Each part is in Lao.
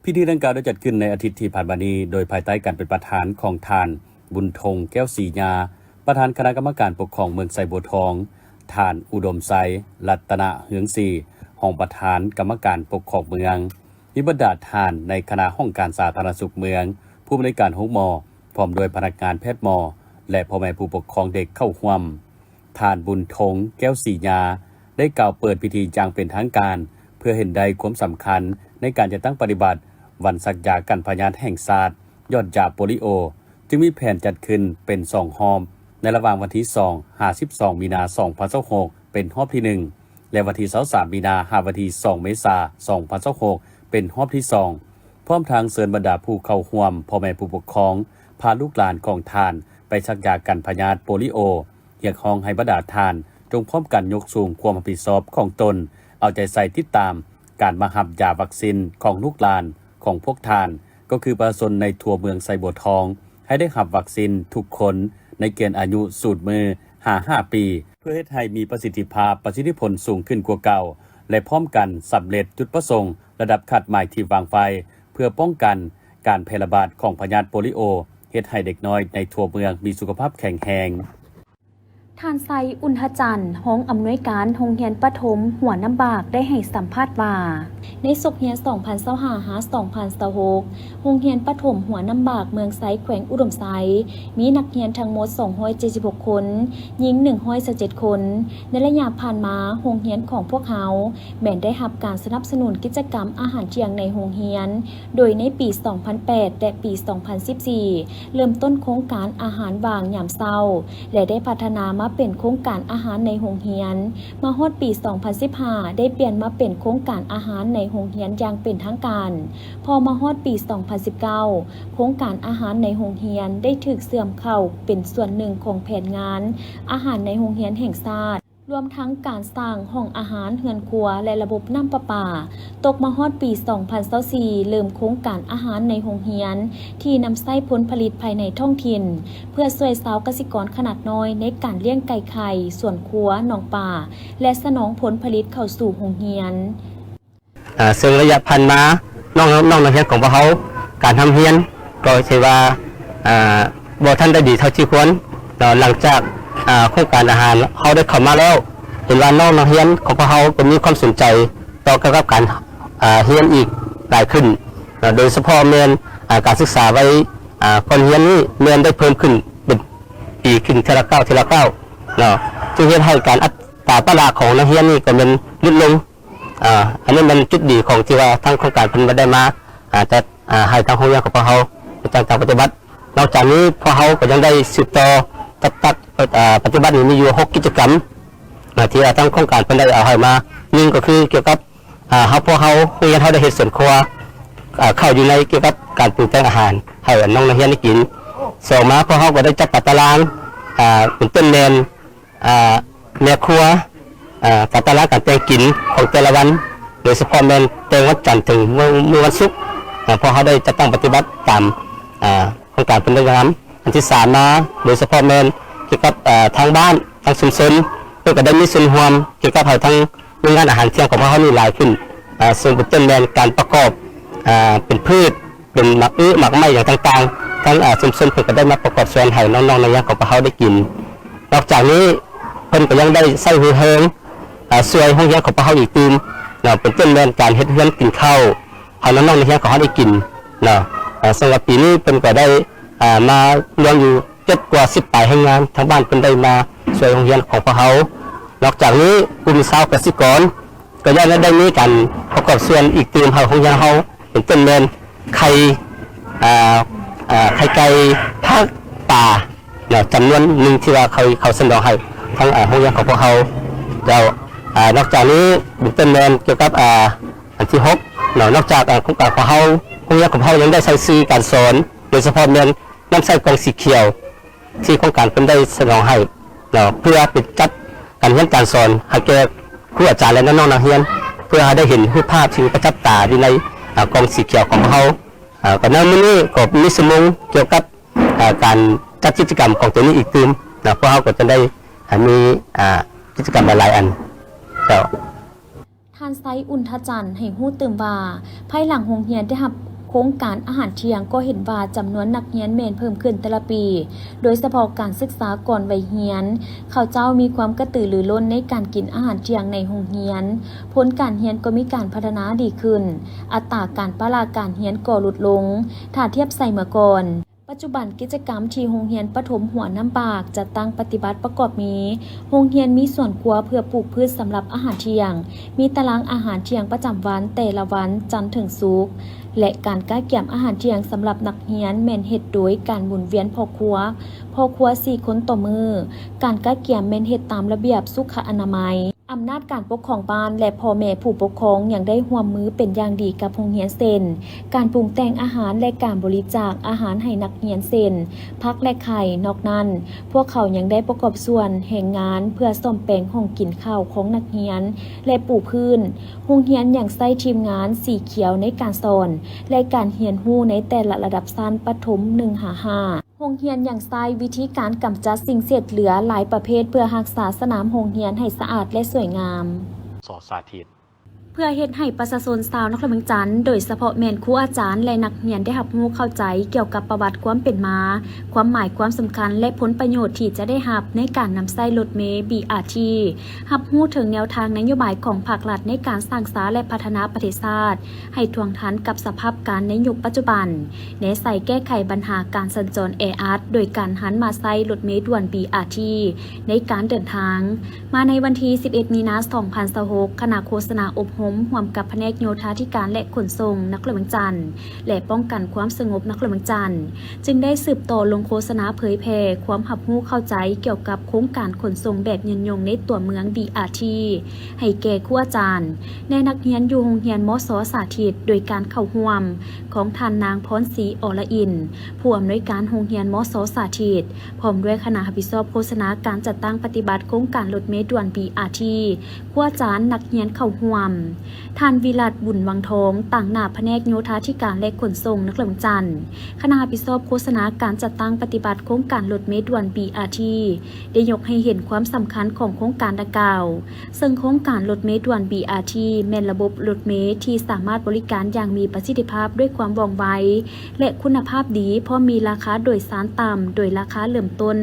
ພິທີດັ່ງກ່າວໄດ້ຈັດຂຶ້ນໃນອາທິດທີ່ຜ່ານມານີ້ ໂດຍພາຍໃຕ້ການເປັນປະທານຂອງທ່ານ ບຸນທົງ ແກ້ວສີຍາ ປະທານຄະນະກຳມະການປົກຄອງເມືອງໄຊບົວທອງ, ທ່ານ ອຸດົມໄຊ ລັດຕະນະເຮືອງສີ ຮອງປະທານກຳມະການປົກຄອງເມືອງ, ມີບັນດາທ່ານໃນຄະນະຫ້ອງການສາທາລະນະສຸກເມືອງ, ຜູ້ອຳນວຍການໂຮງໝໍ, ພ້ອມດ້ວຍພະນັກງານແພດໝໍ ແລະ ພໍ່ແມ່ຜູ້ປົກຄອງເດັກເຂົ້າຮ່ວມ. ທ່ານ ບຸນທົງ ແກ້ວສີຍາ ໄດ້ກ່າວເປີດພິທີຢ່າງເປັນທາງການ ເພື່ອເຫັນໄດ້ຄວາມສຳຄັນໃນການຈັດຕັ້ງປະຕິບັດວັນສັກຢາກັນພະຍາດແຫ່ງຊາດ ຍອດຢາໂປລິໂອ ຈຶ່ງມີແຜນຈັດຂຶ້ນເປັນສອງຮອບ ໃນລະຫວ່າງວັນທີສອງ ຫາ ສິບສອງ ມີນາ ສອງພັນຊາວຫົກ ເປັນຮອບທີໜຶ່ງ ແລະ ວັນທີຊາວສາມ ມີນາ ຫາ ວັນທີສອງ ເມສາ ສອງພັນຊາວຫົກ ເປັນຮອບທີສອງ ພ້ອມທັງເຊີນບັນດາຜູ້ເຂົ້າຮ່ວມ ພໍ່ແມ່ຜູ້ປົກຄອງ ພາລູກຫຼານຂອງທ່ານໄປສັກຢາກັນພະຍາດໂປລິໂອ. ຮຽກຮ້ອງໃຫ້ບັນດາທ່ານຈົ່ງພ້ອມກັນຍົກສູງຄວາມຮັບຜິດຊອບຂອງຕົນ, ເອົາໃຈໃສ່ຕິດຕາມການມາຮັບຢາວັກຊິນຂອງລູກຫຼານຂອງພວກທ່ານ, ກໍຄືປະຊາຊົນໃນທົ່ວເມືອງໄຊບົວທອງ ໃຫ້ໄດ້ຮັບວັກຊິນທຸກຄົນໃນເກນອາຍຸສູນມືຫາຫ້າປີ ເພື່ອເຮັດໃຫ້ມີປະສິດທິພາບ, ປະສິດທິຜົນສູງຂຶ້ນກວ່າເກົ່າ ແລະ ພ້ອມກັນສຳເລັດຈຸດປະສົງລະດັບຄາດໝາຍທີ່ວາງໄວ້ ເພື່ອປ້ອງກັນການແຜ່ລະບາດຂອງພະຍາດໂປລິໂອ, ເຮັດໃຫ້ເດັກນ້ອຍໃນທົ່ວເມືອງມີສຸຂະພາບແຂງແຮງ. ທ່ານ ໄຊ ອຸນທະຈັນ ຮອງອຳນວຍການໂຮງຮຽນປະຖົມຫົວນ້ຳບາກ ໄດ້ໃຫ້ສຳພາດວ່າ ໃນສົກຮຽນສອງພັນຊາວຫ້າ ຫາ ສອງພັນຊາວຫົກ ໂຮງຮຽນປະຖົມຫົວນ້ຳບາກເມືອງໄຊ ແຂວງອຸດົມໄຊ ມີນັກຮຽນທັງໝົດສອງຮ້ອຍເຈັດສິບຫົກຄົນ, ຍິງໜຶ່ງຮ້ອຍຊາວເຈັດຄົນ. ໃນໄລຍະຜ່ານມາ, ໂຮງຮຽນຂອງພວກເຮົາແມ່ນໄດ້ຮັບການສະໜັບສະໜູນກິດຈະກຳອາຫານທ່ຽງໃນໂຮງຮຽນ, ໂດຍໃນປີສອງພັນແປດ ແລະ ປີສອງພັນສິບສີ່ ເລີ່ມຕົ້ນໂຄງການອາຫານວ່າງຍາມເຊົ້າ ແລະ ໄດ້ພັດທະນາມາເປັນໂຄງການອາຫານໃນໂຮງຮຽນ. ມາຮອດປີສອງພັນສິບຫ້າ ໄດ້ປ່ຽນມາເປັນໂຄງການອາຫານໃນໂຮງຮຽນຢ່າງເປັນທາງການ. ພໍມາຮອດປີສອງພັນສິບເກົ້າ ໂຄງການອາຫານໃນໂຮງຮຽນໄດ້ຖືກເຊື່ອມເຂົ້າເປັນສ່ວນໜຶ່ງຂອງແຜນງານອາຫານໃນໂຮງຮຽນແຫ່ງຊາດ, ລວມທັງການສ້າງຫ້ອງອາຫານ, ເຮືອນຄົວ ແລະ ລະບົບນ້ຳປະປາ. ຕົກມາຮອດປີສອງພັນຊາວສີ່ ເລີ່ມໂຄງການອາຫານໃນໂຮງຮຽນ ທີ່ນຳໃຊ້ຜົນຜະລິດພາຍໃນທ້ອງຖິ່ນ ເພື່ອຊ່ວຍຊາວກະສິກອນຂະໜາດນ້ອຍໃນການລ້ຽງໄກ່ໄຂ່, ສວນຄົວ, ໜອງປາ ແລະ ສະໜອງຜົນຜະລິດເຂົ້າສູ່ໂຮງຮຽນ. ອາ ເຊິ່ງໄລຍະຜ່ານມາ ນ້ອງ ນ້ອງນັກຮຽນຂອງພວກເຮົາ ການຮ່ຳຮຽນກໍຖືວ່າ ອາ ບໍ່ທັນໄດ້ດີເທົ່າທີ່ຄວນເນາະ. ຫຼັງຈາກ ອາ ໂຄງການອາຫານເຮົາໄດ້ເຂົ້າມາແລ້ວ ເຫັນວ່ານ້ອງນັກຮຽນຂອງພວກເຮົາກໍມີຄວາມສົນໃຈຕໍ່ກ່ຽວກັບການ ອາ ຮຽນອີກຫຼາຍຂຶ້ນເນາະ, ໂດຍສະເພາະແມ່ນ ອາ ການສຶກສາໄວ ອາ ກ່ອນຮຽນນີ້ແມ່ນໄດ້ເພີ່ມຂຶ້ນເປັນປີຂຶ້ນເທື່ອລະກ້າວ ເທື່ອລະກ້າວເນາະ, ຈຶ່ງເຮັດໃຫ້ການອັດຕາປະລະຂອງນັກຮຽນນີ້ກໍແມ່ນຫຼຸດລົງ. ອາ ອັນນີ້ແມ່ນຈຸດດີຂອງທີ່ວ່າທາງໂຄງການເພິ່ນບໍ່ໄດ້ມາ ອາ ຈັດ ອາ ໃຫ້ທາງໂຮງຮຽນຂອງພວກເຮົາໄດ້ຕັ້ງໃຈປະຕິບັດ. ນອກຈາກນີ້ພວກເຮົາກໍຍັງໄດ້ສືບຕໍ່ຈັດຕັ້ງ ອາ ປະຕິບັດນີ້ມີຢູ່ຫົກກິດຈະກຳ ອາ ທີ່ວ່າທາງໂຄງການເພິ່ນໄດ້ເອົາໃຫ້ມາ. ໜຶ່ງກໍຄືກ່ຽວກັບ ອາ ເຮົາ ພວກເຮົາ ໂຮງຮຽນເຮົາໄດ້ເຮັດສວນຄົວ ອາ ເຂົ້າຢູ່ໃນກ່ຽວກັບການປຸງແຕ່ງອາຫານໃຫ້ນ້ອງນັກຮຽນໄດ້ກິນ. ສອງມາ ພວກເຮົາກໍໄດ້ຈັດຕາຕະລາງ ອາ ເປັນຕົ້ນແມ່ນ ອາ ແມ່ຄົວ ອາ ຕາຕະລາງການແຕ່ງກິນຂອງແຕ່ລະວັນ, ໂດຍສະເພາະແມ່ນແຕ່ງວັນຈັນເຖິງມື້ ມື້ວັນສຸກ ອາ ເພາະເຮົາໄດ້ຈັດຕັ້ງປະຕິບັດຕາມ ອາ ໂຄງການເພິ່ນໄດ້ນຳ. ອັນທີສາມມາ ໂດຍສະເພາະແມ່ນກ່ຽວກັບ ອາ ທາງບ້ານ ທາງຊຸມຊົນ ເພິ່ນກໍໄດ້ມີສ່ວນຮ່ວມກ່ຽວກັບໃຫ້ທາງໂຮງງານອາຫານທ່ຽງຂອງພວກເຮົານີ້ຫຼາຍຂຶ້ນ, ອາ ເຊິ່ງເປັນຕົ້ນແມ່ນການປະກອບ ອາ ເປັນພືດ ເປັນໝາກອຶໝາກໄມ້ຫຍັງຕ່າງໆ ທາງ ອາ ຊຸມຊົນເພິ່ນກໍໄດ້ມາປະກອບສ່ວນໃຫ້ນ້ອງໆນັກຮຽນຂອງພວກເຮົາໄດ້ກິນ. ນອກຈາກນີ້ເພິ່ນກໍຍັງໄດ້ໃຊ້ຮູ້ແຮງ ອາ ຊ່ວຍໂຮງຮຽນຂອງພວກເຮົາອີກຕື່ມເນາະ, ເປັນຕົ້ນແມ່ນການເຮັດເຮືອນກິນເຂົ້າໃຫ້ນ້ອງໆນັກຮຽນຂອງເຮົາໄດ້ກິນເນາະ. ອາ ສຳລັບປີນີ້ເພິ່ນກໍໄດ້ ອາ ມາລວມຢູ່ເຈັດກວ່າສິບປາຍແຮງງານ ທາງບ້ານເພິ່ນໄດ້ມາຊ່ວຍໂຮງຮຽນຂອງພວກເຮົາ. ນອກຈາກນີ້ກຸ່ມຊາວກະສິກອນ ກໍຍັງໄດ້ມີການປະກອບສ່ວນອີກຕື່ມໃຫ້ໂຮງຮຽນເຮົາ ເປັນຕົ້ນແມ່ນໄຂ່ ອາ ອາ ໄຂ່ໄກ່ ຜັກ ປາເນາະ ຈຳນວນໜຶ່ງທີ່ວ່າເຂົາ ເຂົາສະໜອງໃຫ້ທາງ ອາ ໂຮງຮຽນຂອງພວກເຮົາ. ແລ້ວ ອາ ນອກຈາກນີ້ເປັນຕົ້ນແມ່ນກ່ຽວກັບ ອາ ອັນທີຫົກເນາະ, ນອກຈາກ ອາ ໂຄງການຂອງເຮົາ ໂຮງຮຽນຂອງເຮົາຍັງໄດ້ໃຊ້ສື່ການສອນ ໂດຍສະເພາະແມ່ນນຳໃຊ້ກ່ອງສີຂຽວ ທີ່ໂຄງການເພິ່ນໄດ້ສະໜອງໃຫ້ເນາະ ເພື່ອເປັນຈັດການຮຽນການສອນໃຫ້ແກ່ຄູອາຈານ ແລະ ນ້ອງໆນັກຮຽນ ເພື່ອໃຫ້ໄດ້ເຫັນຮູບພາບທີ່ປະຈັກຕາຢູ່ໃນ ອາ ກ່ອງສີຂຽວຂອງພວກເຮົາ. ອາ ກໍໃນມື້ນີ້ກໍມີຊົ່ວໂມງກ່ຽວກັບ ອາ ການຈັດກິດຈະກຳຂອງໂຕນີ້ອີກຕື່ມເນາະ, ພວກເຮົາກໍຈະໄດ້ ອາ ມີ ອາ ກິດຈະກຳຫຼາຍໆອັນເຈົ້າ. ທ່ານ ໄຊ ອຸນທະຈັນ ໃຫ້ຮູ້ຕື່ມວ່າ ພາຍຫຼັງໂຮງຮຽນໄດ້ຮັບ ໂຄງການອາຫານທ່ຽງກໍເຫັນວ່າຈຳນວນນັກຮຽນແມ່ນເພີ່ມຂຶ້ນແຕ່ລະປີ, ໂດຍສະເພາະການສຶກສາກ່ອນໄວຮຽນ, ເຂົາເຈົ້າມີຄວາມກະຕືລືລົ້ນໃນການກິນອາຫານທ່ຽງໃນໂຮງຮຽນ, ຜົນການຮຽນກໍມີການພັດທະນາດີຂຶ້ນ, ອັດຕາການປະລະການຮຽນກໍຫຼຸດລົງ ຖ້າທຽບໃສ່ເມື່ອກ່ອນ. ປັດຈຸບັນກິດຈະກຳທີ່ໂຮງຮຽນປະຖົມຫົວນ້ຳບາກ ຈັດຕັ້ງປະຕິບັດປະກອບມີ ໂຮງຮຽນມີສວນຄົວເພື່ອປູກພືດສຳລັບອາຫານທ່ຽງ, ມີຕາລາງອາຫານທ່ຽງປະຈຳວັນແຕ່ລະວັນຈັນເຖິງສຸກ ແລະ ການກະກຽມອາຫານທ່ຽງສຳລັບນັກຮຽນແມ່ນເຮັດໂດຍການໝູນວຽນພໍ່ຄົວ, ພໍ່ຄົວສີ່ຄົນຕໍ່ມື້. ການກະກຽມແມ່ນເຮັດຕາມລະບຽບສຸຂະອະນາໄມ. ອຳນາດການປົກຄອງບ້ານ ແລະ ພໍ່ແມ່ຜູ້ປົກຄອງຍັງໄດ້ຮ່ວມມືເປັນຢ່າງດີກັບໂຮງຮຽນ ເຊັ່ນ ການປຸງແຕ່ງອາຫານ ແລະ ການບໍລິຈາກອາຫານໃຫ້ນັກຮຽນ ເຊັ່ນ ຜັກ ແລະ ໄຂ່. ນອກນັ້ນ, ພວກເຂົາຍັງໄດ້ປະກອບສ່ວນແຮງງານເພື່ອສ້ອມແປງຫ້ອງກິນຂ້າວຂອງນັກຮຽນ ແລະ ປູພື້ນ. ໂຮງຮຽນຍັງໃຊ້ທີມງານສີຂຽວໃນການສອນ ແລະ ການຮຽນຮູ້ໃນແຕ່ລະລະດັບຊັ້ນປະຖົມ ໜຶ່ງຫາຫ້າ. ໂຮງຮຽນຍັງໃຊ້ວິທີການກຳຈັດສິ່ງເສດເຫຼືອຫຼາຍປະເພດ ເພື່ອຮັກສາສະໜາມໂຮງຮຽນໃຫ້ສະອາດ ແລະ ສວຍງາມ. ສ ສາທິດ. ເພື່ອເຮັດໃຫ້ປະຊາຊົນຊາວນະຄອນຫຼວງວຽງຈັນ, ໂດຍສະເພາະແມ່ນຄູອາຈານ ແລະ ນັກຮຽນ ໄດ້ຮັບຮູ້ເຂົ້າໃຈກ່ຽວກັບປະຫວັດຄວາມເປັນມາ, ຄວາມໝາຍຄວາມສຳຄັນ ແລະ ຜົນປະໂຫຍດທີ່ຈະໄດ້ຮັບໃນການນຳໃຊ້ລົດເມ ບີອາທີ, ຮັບຮູ້ເຖິງແນວທາງນະໂຍບາຍຂອງພາກລັດໃນການສ້າງສາ ແລະ ພັດທະນາປະເທດຊາດ ໃຫ້ທ່ວງທັນກັບສະພາບການໃນຍຸກປັດຈຸບັນ, ແນໃສ່ແກ້ໄຂບັນຫາການສັນຈອນແອອັດ ໂດຍການຫັນມາໃຊ້ລົດເມດ່ວນ ບີອາທີ ໃນການເດີນທາງ. ມາໃນວັນທີສິບເອັດ ມີນາ ສອງພັນຊາວຫົກ, ຄະນະໂຄສະນາອົບຮົມຮ່ວມກັບພະແນກໂຍທາທິການ ແລະ ຂົນສົ່ງນະຄອນຫຼວງວຽງຈັນ ແລະ ປ້ອງກັນຄວາມສະຫງົບນະຄອນຫຼວງວຽງຈັນ ຈຶ່ງໄດ້ສືບຕໍ່ລົງໂຄສະນາເຜີຍແຜ່ຄວາມຮັບຮູ້ເຂົ້າໃຈກ່ຽວກັບໂຄງການຂົນສົ່ງແບບຍືນຍົງໃນຕົວເມືອງ ບີອາທີ ໃຫ້ແກ່ຄູອາຈານ ແລະ ນັກຮຽນຢູ່ໂຮງຮຽນ ມສ ສາທິດ ໂດຍການເຂົ້າຮ່ວມຂອງທ່ານນາງ ພອນສີ ອລະອິນ ຜູ້ອຳນວຍການໂຮງຮຽນ ມສ ສາທິດ ພ້ອມດ້ວຍຄະນະຮັບຜິດຊອບໂຄສະນາການຈັດຕັ້ງປະຕິບັດໂຄງການລົດເມດ່ວນ ບີອາທີ ຄູອາຈານ, ນັກຮຽນເຂົ້າຮ່ວມ. ທ່ານ ວິລັດ ບຸນວັງທອງ, ຕາງໜ້າພະແນກໂຍທາທິການ ແລະ ຂົນສົ່ງນະຄອນຫຼວງວຽງຈັນ, ຄະນະຮັບຜິດຊອບໂຄສະນາການຈັດຕັ້ງປະຕິບັດໂຄງການລົດເມດ່ວນ ບີອາທີ ໄດ້ຍົກໃຫ້ເຫັນຄວາມສຳຄັນຂອງໂຄງການດັ່ງກ່າວ, ເຊິ່ງໂຄງການລົດເມດ່ວນ ບີອາທີ ແມ່ນລະບົບລົດເມທີ່ສາມາດບໍລິການຢ່າງມີປະສິດທິພາບດ້ວຍຄວາມວ່ອງໄວ ແລະ ຄຸນນະພາບດີ, ພ້ອມມີລາຄາໂດຍສານຕ່ຳ ໂດຍລາຄາເລີ່ມຕົ້ນ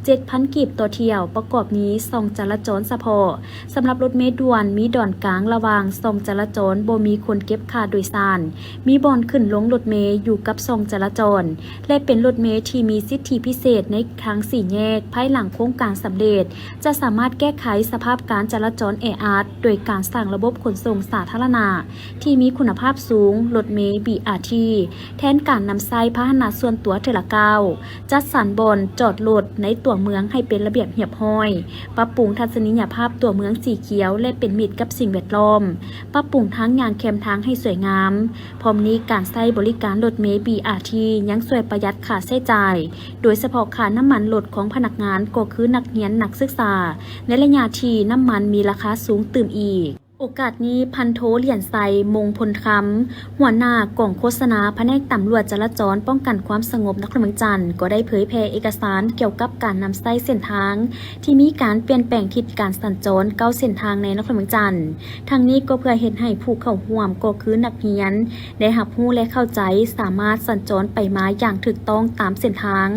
ເຈັດພັນກີບຕໍ່ຖ້ຽວ, ປະກອບມີຊ່ອງຈະລາຈອນສະເພາະ. ສຳລັບລົດເມດ່ວນ ມີດອນກາງລະຫວ່າງຊ່ອງຈະລາຈອນ ບໍ່ມີຄົນເກັບຄ່າໂດຍສານ, ມີບ່ອນຂຶ້ນລົງລົດເມຢູ່ກັບຊ່ອງຈະລາຈອນ ແລະ ເປັນລົດເມທີ່ມີສິດທິພິເສດໃນທາງສີ່ແຍກ. ພາຍຫຼັງໂຄງການສຳເລັດ, ຈະສາມາດແກ້ໄຂສະພາບການຈະລາຈອນແອອັດ ໂດຍການສ້າງລະບົບຂົນສົ່ງສາທາລະນະທີ່ມີຄຸນນະພາບສູງ, ລົດເມ ບີອາທີ ແທນການນຳໃຊ້ພາຫະນະສ່ວນຕົວເທື່ອລະກ້າວ, ຈັດສັນບ່ອນຈອດລົດໃນຕົວເມືອງໃຫ້ເປັນລະບຽບຮຽບຮ້ອຍ, ປັບປຸງທັດສະນີຍະພາບຕົວເມືອງສີຂຽວ ແລະ ເປັນມິດກັບສິ່ງແວດລ້ອມ, ປັບປຸງທາງຍ່າງແຄມທາງໃຫ້ສວຍງາມ. ພ້ອມນີ້, ການໃຊ້ບໍລິການລົດເມ ບີອາທີ ຍັງຊ່ວຍປະຢັດຄ່າໃຊ້ຈ່າຍ, ໂດຍສະເພາະຄ່ານ້ຳມັນລົດຂອງພະນັກງານ ກໍຄືນັກຮຽນນັກສຶກສາ, ໃນໄລຍະທີ່ນ້ຳມັນມີລາຄາສູງຕື່ມອີກ. ໂອກາດນີ້, ພັນໂທ ຫຼຽນໄຊ ມົງພົນຄຳ, ຫົວໜ້າກອງໂຄສະນາພະແນກຕຳຫຼວດຈະລາຈອນປ້ອງກັນຄວາມສະຫງົບນະຄອນຫຼວງວຽງຈັນ ກໍໄດ້ເຜີຍແຜ່ເອກະສານກ່ຽວກັບການນຳໃຊ້ເສັ້ນທາງທີ່ມີການປ່ຽນແປງທິດການສັນຈອນເກົ້າເສັ້ນທາງໃນນະຄອນຫຼວງວຽງຈັນ. ທັງນີ້ກໍເພື່ອເຮັດໃຫ້ຜູ້ເຂົ້າຮ່ວມ ກໍຄືນັກຮຽນ ໄດ້ຮັບຮູ້ ແລະ ເຂົ້າໃຈ, ສາມາດສັນຈອນໄປມາຢ່າງຖືກຕ້ອງຕາມເສັ້ນທາງ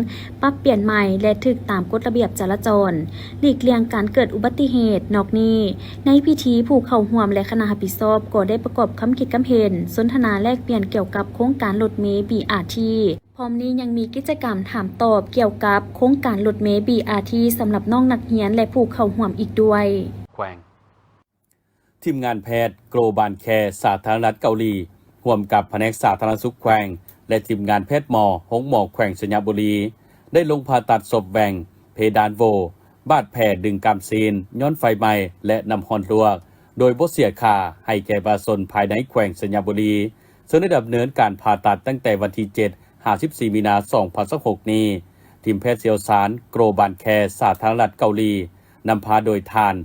ປັບປ່ຽນໃໝ່ ແລະ ຖືກຕາມກົດລະບຽບຈະລາຈອນ, ຫຼີກລ່ຽງການເກີດອຸບັດຕິເຫດ. ນອກນີ້, ໃນພິທີ, ຜູ້ເຂົ້າຮ່ວມ ແລະ ຄະນະຮັບຜິດຊອບກໍໄດ້ປະກອບຄຳຄິດຄຳເຫັນ, ສົນທະນາແລກປ່ຽນກ່ຽວກັບໂຄງການລົດເມ ບີອາທີ. ພ້ອມນີ້ຍັງມີກິດຈະກຳຖາມຕອບກ່ຽວກັບໂຄງການລົດເມ ບີອາທີ ສຳລັບນ້ອງນັກຮຽນ ແລະ ຜູ້ເຂົ້າຮ່ວມອີກດ້ວຍ. ແຂວງ ທີມງານແພດ Global Care ສາທາລະນະລັດເກົາຫຼີ ຮ່ວມກັບພະແນກສາທາລະນະສຸກແຂວງ ແລະ ທີມງານແພດໝໍ ໂຮງໝໍແຂວງໄຊຍະບູລີ ໄດ້ລົງຜ່າຕັດສົບແຫວ່ງ ເພດານໂຫວ່ ບາດແຜດຶງກ້າມຊີ້ນຍ້ອນໄຟໄໝ້ ແລະ ນ້ຳຮ້ອນລວກ ໂດຍບໍ່ເສຍຄ່າໃຫ້ແກ່ປະຊາຊົນພາຍໃນແຂວງໄຊຍະບູລີ, ເຊິ່ງໄດ້ດຳເນີນການຜ່າຕັດຕັ້ງແຕ່ວັນທີເຈັດ ຫາ ສິບສີ່ ມີນາ ສອງພັນຊາວຫົກນີ້. ທີມແພດຊ່ຽວຊານ Global Care ສາທາລະນະລັດເກົາຫຼີ ນຳພາໂດຍທ່ານ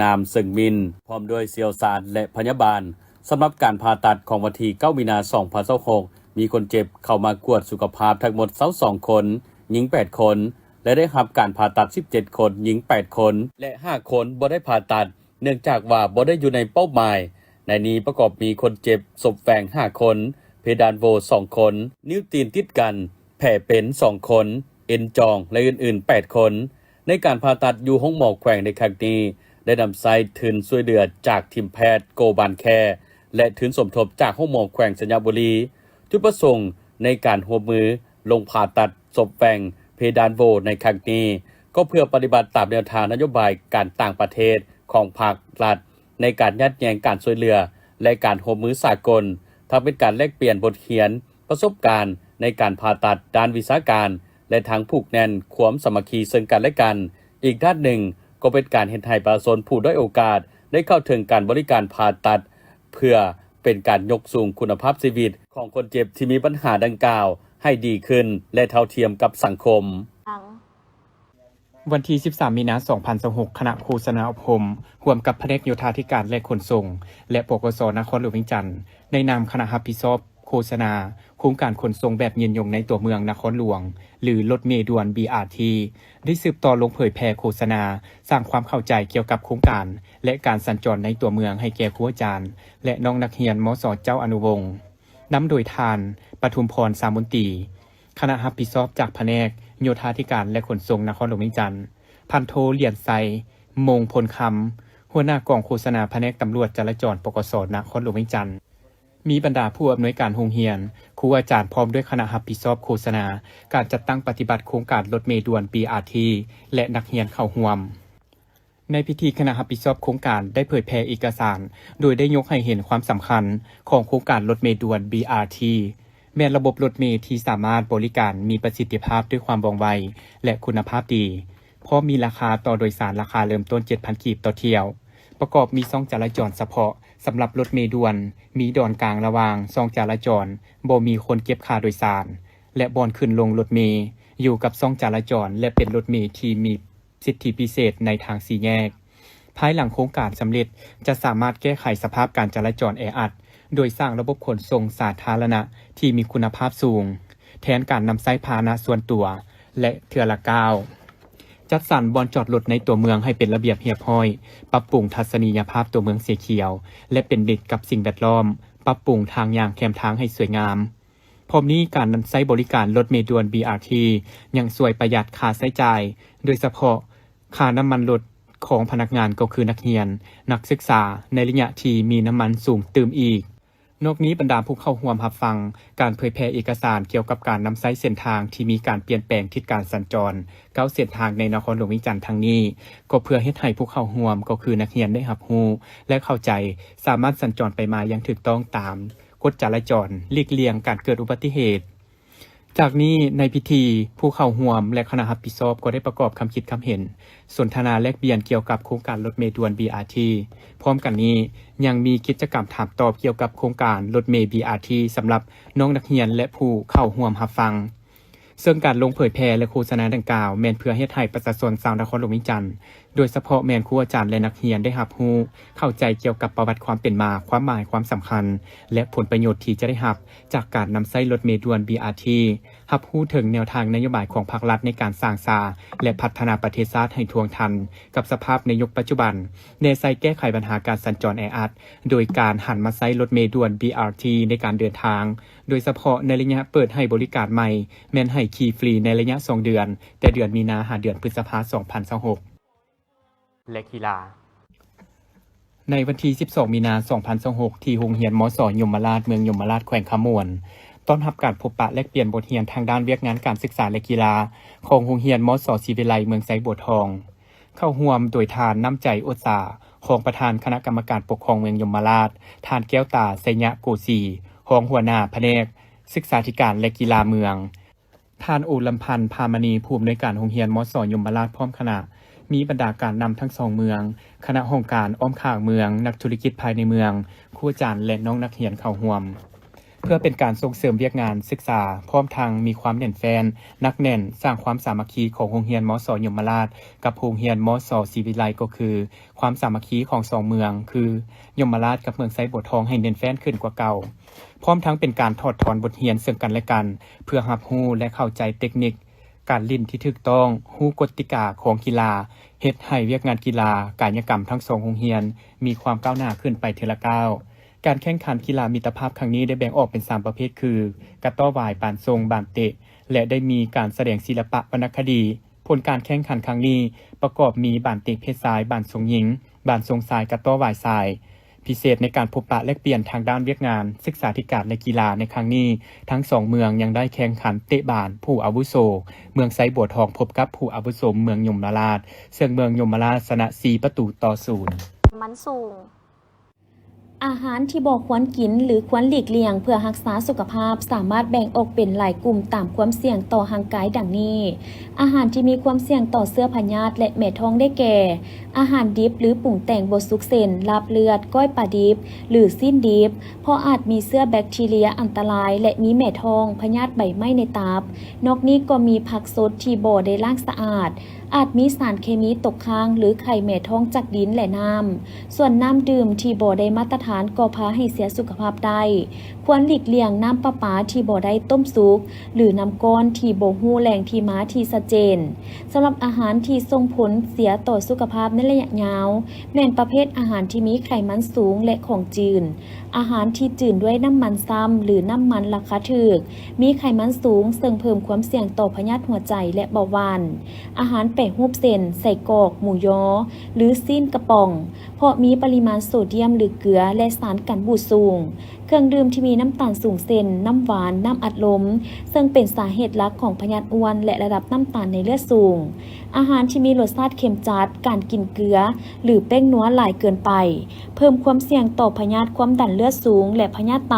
ນາມ ເຊິ່ງມິນ ພ້ອມດ້ວຍຊ່ຽວຊານ ແລະ ພະຍາບານ. ສຳລັບການຜ່າຕັດຂອງວັນທີເກົ້າ ມີນາ ສອງພັນຊາວຫົກ ມີຄົນເຈັບເຂົ້າມາກວດສຸຂະພາບທັງໝົດຊາວສອງຄົນ, ຍິງແປດຄົນ ແລະ ໄດ້ຮັບການຜ່າຕັດສິບເຈັດຄົນ, ຍິງແປດຄົນ ແລະ ຫ້າຄົນບໍ່ໄດ້ຜ່າຕັດ ເນື່ອງຈາກວ່າບໍ່ໄດ້ຢູ່ໃນເປົ້າໝາຍ. ໃນນີ້ປະກອບມີຄົນເຈັບສົບແຫວ່ງຫ້າຄົນ, ເພດານໂຫວ່ສອງຄົນ, ນິ້ວຕີນຕິດກັນແຜ່ເປັນສອງຄົນ, ເອັນຈອງ ແລະ ອື່ນໆແປດຄົນ. ໃນການຜ່າຕັດຢູ່ໂຮງໝໍແຂວງໃນຄັ້ງນີ້ ໄດ້ນຳໃຊ້ທຶນຊ່ວຍເຫຼືອຈາກທີມແພດໂກບານແຄ ແລະ ທຶນສົມທົບຈາກໂຮງໝໍແຂວງໄຊຍະບູລີ. ຈຸດປະສົງໃນການຮ່ວມມືລົງຜ່າຕັດສົບແຫວ່ງເພດານໂຫວ່ໃນຄັ້ງນີ້ ກໍເພື່ອປະຕິບັດຕາມແນວທາງນະໂຍບາຍການຕ່າງປະເທດຂອງພັກລັດ ໃນການຍາດແຍ່ງການຊ່ວຍເຫຼືອ ແລະ ການຮ່ວມມືສາກົນ, ທັງເປັນການແລກປ່ຽນບົດຮຽນປະສົບການໃນການຜ່າຕັດດ້ານວິຊາການ ແລະ ທັງຜູກແໜ້ນຄວາມສາມັກຄີເຊິ່ງກັນແລະກັນ. ອີກດ້ານໜຶ່ງກໍເປັນການເຮັດໃຫ້ປະຊາຊົນຜູ້ດ້ອຍໂອກາດໄດ້ເຂົ້າເຖິງການບໍລິການຜ່າຕັດ ເພື່ອເປັນການຍົກສູງຄຸນນະພາບຊີວິດຂອງຄົນເຈັບທີ່ມີບັນຫາດັ່ງກ່າວໃຫ້ດີຂຶ້ນ ແລະ ເທົ່າທຽມກັບສັງຄົມ. ວັນທີສິບສາມ ມີນາ ສອງພັນຊາວຫົກ ຄະນະໂຄສະນາອົບຮົມ ຮ່ວມກັບພະແນກໂຍທາທິການ ແລະ ຂົນສົ່ງ ແລະ ປກສ ນະຄອນຫຼວງວຽງຈັນ ໃນນາມຄະນະຮັບຜິດຊອບໂຄສະນາໂຄງການຂົນສົ່ງແບບຍືນຍົງໃນຕົວເມືອງນະຄອນຫຼວງ ຫຼື ລົດເມດ່ວນ ບີອາທີ ໄດ້ສືບຕໍ່ລົງເຜີຍແຜ່ໂຄສະນາ ສ້າງຄວາມເຂົ້າໃຈກ່ຽວກັບໂຄງການ ແລະ ການສັນຈອນໃນຕົວເມືອງໃຫ້ແກ່ຄູອາຈານ ແລະ ນ້ອງນັກຮຽນ ມສ ເຈົ້າອະນຸວົງ ນຳໂດຍທ່ານ ປະທຸມພອນ ສາມົນຕີ ຄະນະຮັບຜິດຊອບຈາກພະແນກໂຍທາທິການ ແລະ ຂົນສົ່ງນະຄອນຫຼວງວຽງຈັນ, ພັນໂທ ຫຼຽນໄຊ ມົງພົນຄຳ ຫົວໜ້າກອງໂຄສະນາພະແນກຕຳຫຼວດຈະລາຈອນ ປກສ ນະຄອນຫຼວງວຽງຈັນ, ມີບັນດາຜູ້ອຳນວຍການໂຮງຮຽນ, ຄູອາຈານ ພ້ອມດ້ວຍຄະນະຮັບຜິດຊອບໂຄສະນາການຈັດຕັ້ງປະຕິບັດໂຄງການລົດເມດ່ວນ ບີອາທີ ແລະ ນັກຮຽນເຂົ້າຮ່ວມ. ໃນພິທີ, ຄະນະຮັບຜິດຊອບໂຄງການໄດ້ເຜີຍແຜ່ເອກະສານ ໂດຍໄດ້ຍົກໃຫ້ເຫັນຄວາມສຳຄັນຂອງໂຄງການລົດເມດ່ວນ ບີອາທີ ແມ່ນລະບົບລົດເມທີ່ສາມາດບໍລິການມີປະສິດທິພາບດ້ວຍຄວາມວ່ອງໄວ ແລະ ຄຸນນະພາບດີ, ພ້ອມມີລາຄາຕໍ່ໂດຍສານລາຄາເລີ່ມຕົ້ນເຈັດພັນກີບຕໍ່ຖ້ຽວ, ປະກອບມີຊ່ອງຈະລາຈອນສະເພາະສຳລັບລົດເມດ່ວນ, ມີດອນກາງລະຫວ່າງຊ່ອງຈະລາຈອນ, ບໍ່ມີຄົນເກັບຄ່າໂດຍສານ ແລະ ບ່ອນຂຶ້ນລົງລົດເມຢູ່ກັບຊ່ອງຈະລາຈອນ ແລະ ເປັນລົດເມທີ່ມີ ສິດທິພິເສດໃນທາງສີ່ແຍກ. ພາຍຫຼັງໂຄງການສຳເລັດ ຈະສາມາດແກ້ໄຂສະພາບການຈະລາຈອນແອອັດ ໂດຍສ້າງລະບົບຂົນສົ່ງສາທາລະນະທີ່ມີຄຸນນະພາບສູງ ແທນການນຳໃຊ້ພາຫະນະສ່ວນຕົວ ແລະ ເທື່ອລະກ້າວ. ຈັດສັນບ່ອນຈອດລົດໃນຕົວເມືອງໃຫ້ເປັນລະບຽບຮຽບຮ້ອຍ, ປັບປຸງທັດສະນີຍະພາບຕົວເມືອງເສຍຂຽວ ແລະ ເປັນມິດກັບສິ່ງແວດລ້ອມ, ປັບປຸງທາງຍ່າງແຄມທາງໃຫ້ສວຍງາມ. ພ້ອມນີ້, ການນຳໃຊ້ບໍລິການລົດເມດ່ວນ ບີອາທີ ຍັງຊ່ວຍປະຢັດຄ່າໃຊ້ຈ່າຍ, ໂດຍສະເພາະຄ່ານ້ຳມັນລົດຂອງພະນັກງານ ກໍຄືນັກຮຽນ, ນັກສຶກສາ ໃນໄລຍະທີ່ມີນ້ຳມັນສູງຕື່ມອີກ. ນອກນີ້, ບັນດາຜູ້ເຂົ້າຮ່ວມຮັບຟັງການເຜີຍແຜ່ເອກະສານກ່ຽວກັບການນຳໃຊ້ເສັ້ນທາງທີ່ມີການປ່ຽນແປງທິດການສັນຈອນ ເກົ້າເສັ້ນທາງໃນນະຄອນຫຼວງວຽງຈັນຄັ້ງນີ້, ກໍເພື່ອເຮັດໃຫ້ຜູ້ເຂົ້າຮ່ວມ ກໍຄືນັກຮຽນໄດ້ຮັບຮູ້ ແລະ ເຂົ້າໃຈ, ສາມາດສັນຈອນໄປມາຢ່າງຖືກຕ້ອງຕາມ ກົດຈະລາຈອນ, ຫຼີກລ່ຽງການເກີດອຸບັດຕິເຫດ. ຈາກນີ້, ໃນພິທີ, ຜູ້ເຂົ້າຮ່ວມ ແລະ ຄະນະຮັບຜິດຊອບກໍໄດ້ປະກອບຄຳຄິດຄຳເຫັນ, ສົນທະນາແລກປ່ຽນກ່ຽວກັບໂຄງການລົດເມດ່ວນ ບີອາທີ. ພ້ອມກັນນີ້, ຍັງມີກິດຈະກຳຖາມຕອບກ່ຽວກັບໂຄງການລົດເມ ບີອາທີ ສຳລັບນ້ອງນັກຮຽນ ແລະ ຜູ້ເຂົ້າຮ່ວມຮັບຟັງ. ເຊິ່ງການລົງເຜີຍແຜ່ ແລະ ໂຄສະນາດັ່ງກ່າວ ແມ່ນເພື່ອເຮັດໃຫ້ປະຊາຊົນຊາວນະຄອນຫຼວງວຽງຈັນ ໂດຍສະເພາະແມ່ນຄູອາຈານ ແລະ ນັກຮຽນໄດ້ຮັບຮູ້ເຂົ້າໃຈກ່ຽວກັບປະຫວັດຄວາມເປັນມາ, ຄວາມໝາຍ, ຄວາມສຳຄັນ ແລະ ຜົນປະໂຫຍດທີ່ຈະໄດ້ຮັບຈາກການນຳໃຊ້ລົດເມດ່ວນ ບີອາທີ, ຮັບຮູ້ເຖິງແນວທາງນະໂຍບາຍຂອງພັກລັດໃນການສ້າງສາ ແລະ ພັດທະນາປະເທດຊາດໃຫ້ທ່ວງທັນກັບສະພາບໃນຍຸກປັດຈຸບັນ, ແນໃສ່ແກ້ໄຂບັນຫາການສັນຈອນແອອັດ ໂດຍການຫັນມາໃຊ້ລົດເມດ່ວນ ບີອາທີ ໃນການເດີນທາງ, ໂດຍສະເພາະໃນໄລຍະເປີດໃຫ້ບໍລິການໃໝ່ ແມ່ນໃຫ້ຂີ່ຟຣີໃນໄລຍະສອງເດືອນ, ແຕ່ເດືອນມີນາຫາເດືອນພຶດສະພາ ສອງພັນຊາວຫົກ. ແລະ ກິລາ. ໃນວັນທີສິບສອງ ມີນາ ສອງພັນຊາວຫົກ ທີ່ໂຮງຮຽນ ມສ ຍົມມະລາດ ເມືອງຍົມມະລາດ ແຂວງຄຳມ່ວນ ຕ້ອນຮັບການພົບປະແລກປ່ຽນບົດຮຽນທາງດ້ານວຽກງານການສຶກສາ ແລະ ກິລາ ຂອງໂຮງຮຽນ ມສ ສີວິໄລ ເມືອງໄຊບົວທອງ. ເຂົ້າຮ່ວມໂດຍທ່ານ ນ້ຳໃຈ ອົດສາ ຮອງປະທານຄະນະກຳມະການປົກຄອງເມືອງຍົມມະລາດ, ທ່ານ ແກ້ວຕາ ໄຊຍະໂກສີ ຮອງຫົວໜ້າພະແນກສຶກສາທິການ ແລະ ກິລາເມືອງ, ທ່ານ ໂອລຳພັນ ພາມະນີ ຜູ້ອຳນວຍການໂຮງຮຽນ ມສ ຍົມມະລາດ ພ້ອມຄະນະ, ມີບັນດາການນຳທັງສອງເມືອງ, ຄະນະຫ້ອງການອ້ອມຂ້າງເມືອງ, ນັກທຸລະກິດພາຍໃນເມືອງ, ຄູອາຈານ ແລະ ນ້ອງນັກຮຽນເຂົ້າຮ່ວມ. ເພື່ອເປັນການສົ່ງເສີມວຽກງານສຶກສາ, ພ້ອມທັງມີຄວາມແໜ້ນແຟ້ນ, ໜັກແໜ້ນ, ສ້າງຄວາມສາມັກຄີຂອງໂຮງຮຽນ ມສ ຍົມມະລາດ ກັບໂຮງຮຽນ ມສ ສີວິໄລ ກໍຄືຄວາມສາມັກຄີຂອງສອງເມືອງ ຄື ຍົມມະລາດ ກັບເມືອງໄຊບົວທອງ ໃຫ້ແໜ້ນແຟ້ນຂຶ້ນກວ່າເກົ່າ, ພ້ອມທັງເປັນການຖອດຖອນບົດຮຽນເຊິ່ງກັນ ແລະ ກັນ ເພື່ອຮັບຮູ້ ແລະ ເຂົ້າໃຈເຕັກນິກການຫຼິ້ນທີ່ຖືກຕ້ອງ, ຮູ້ກົດຕິກາຂອງກິລາ, ເຮັດໃຫ້ວຽກງານກິລາກາຍະກຳທັງສອງໂຮງຮຽນມີຄວາມກ້າວໜ້າຂຶ້ນໄປເທື່ອລະກ້າວ. ການແຂ່ງຂັນກິລາມິດຕະພາບຄັ້ງນີ້ໄດ້ແບ່ງອອກເປັນສາມປະເພດຄື ກະຕໍ້ຫວາຍ, ບານສົ່ງ, ບານເຕະ ແລະ ໄດ້ມີການສະແດງສິລະປະວັນນະຄະດີ. ຜົນການແຂ່ງຂັນຄັ້ງນີ້ປະກອບມີບານເຕະເພດຊາຍ, ບານສົ່ງຍິງ, ບານສົ່ງຊາຍ, ກະຕໍ້ຫວາຍຊາຍ. ພິເສດໃນການພົບປະແລກປ່ຽນທາງດ້ານວຽກງານ, ສຶກສາທິການ ແລະ ກິລາໃນຄັ້ງນີ້, ທັງສອງເມືອງຍັງໄດ້ແຂ່ງຂັນເຕະບານຜູ້ອາວຸໂສ, ເມືອງໄຊບົວທອງພົບກັບຜູ້ອາວຸໂສເມືອງຍົມມະລາດ, ເຊິ່ງເມືອງຍົມມະລາດຊະນະສີ່ປະຕູຕໍ່ສູນ. ມັນສູງ. ອາຫານທີ່ບໍ່ຄວນກິນ ຫຼື ຄວນຫຼີກລ່ຽງເພື່ອຮັກສາສຸຂະພາບ ສາມາດແບ່ງອອກເປັນຫຼາຍກຸ່ມຕາມຄວາມສ່ຽງຕໍ່ຮ່າງກາຍດັ່ງນີ້: ອາຫານທີ່ມີຄວາມສ່ຽງຕໍ່ເຊື້ອພະຍາດ ແລະ ແມ່ທ້ອງ ໄດ້ແກ່ ອາຫານດິບ ຫຼື ປຸງແຕ່ງບໍ່ສຸກ ເຊັ່ນ ລາບເລືອດ, ກ້ອຍປາດິບ ຫຼື ຊີ້ນດິບ, ເພາະອາດມີເຊື້ອແບັກທີເຣຍອັນຕະລາຍ ແລະ ມີແມ່ທ້ອງ, ພະຍາດໃບໄມ້ໃນຕັບ. ນອກນີ້ກໍມີຜັກສົດທີ່ບໍ່ໄດ້ລ້າງສະອາດ, ອາດມີສານເຄມີຕົກຄ້າງ ຫຼື ໄຂ່ແມ່ທ້ອງຈາກດິນ ແລະ ນ້ຳ. ສ່ວນນ້ຳດື່ມທີ່ບໍ່ໄດ້ມາດຕະຖານກໍພາໃຫ້ເສຍສຸຂະພາບໄດ້. ຄວນຫຼີກລ່ຽງນ້ຳປະປາທີ່ບໍ່ໄດ້ຕົ້ມສຸກ ຫຼື ນ້ຳກ້ອນທີ່ບໍ່ຮູ້ແຫຼ່ງທີ່ມາທີ່ຊັດເຈນ. ສຳລັບອາຫານທີ່ສົ່ງຜົນເສຍຕໍ່ສຸຂະພາບໃນໄລຍະຍາວ ແມ່ນປະເພດອາຫານທີ່ມີໄຂມັນສູງ ແລະ ຂອງຈືນ, ອາຫານທີ່ຈືນດ້ວຍນ້ຳມັນຊ້ຳ ຫຼື ນ້ຳມັນລາຄາຖືກ, ມີໄຂມັນສູງ ເຊິ່ງເພີ່ມຄວາມສ່ຽງຕໍ່ພະຍາດຫົວໃຈ ແລະ ເບົາຫວານ, ອາຫານແປຮູບເຊັ່ນ ໄສ້ກອກ, ໝູຢໍ ຫຼື ຊີ້ນກະປ໋ອງ ເພາະມີປະລິມານໂຊດຽມ ຫຼື ເກືອ ແລະ ສານກັນບູດສູງ, ເຄື່ອງດື່ມທີ່ມີນ້ຳຕານສູງ ເຊັ່ນ ນ້ຳຫວານ, ນ້ຳອັດລົມ ເຊິ່ງເປັນສາເຫດຫຼັກຂອງພະຍາດອ້ວນ ແລະ ລະດັບນ້ຳຕານໃນເລືອດສູງ, ອາຫານທີ່ມີລົດຊາດເຄັມຈັດ, ການກິນເກືອ ຫຼື ແປ້ງນົວຫຼາຍເກີນໄປ ເພີ່ມຄວາມສ່ຽງຕໍ່ພະຍາດຄວາມດັນເລືອດສູງ ແລະ ພະຍາດໄຕ.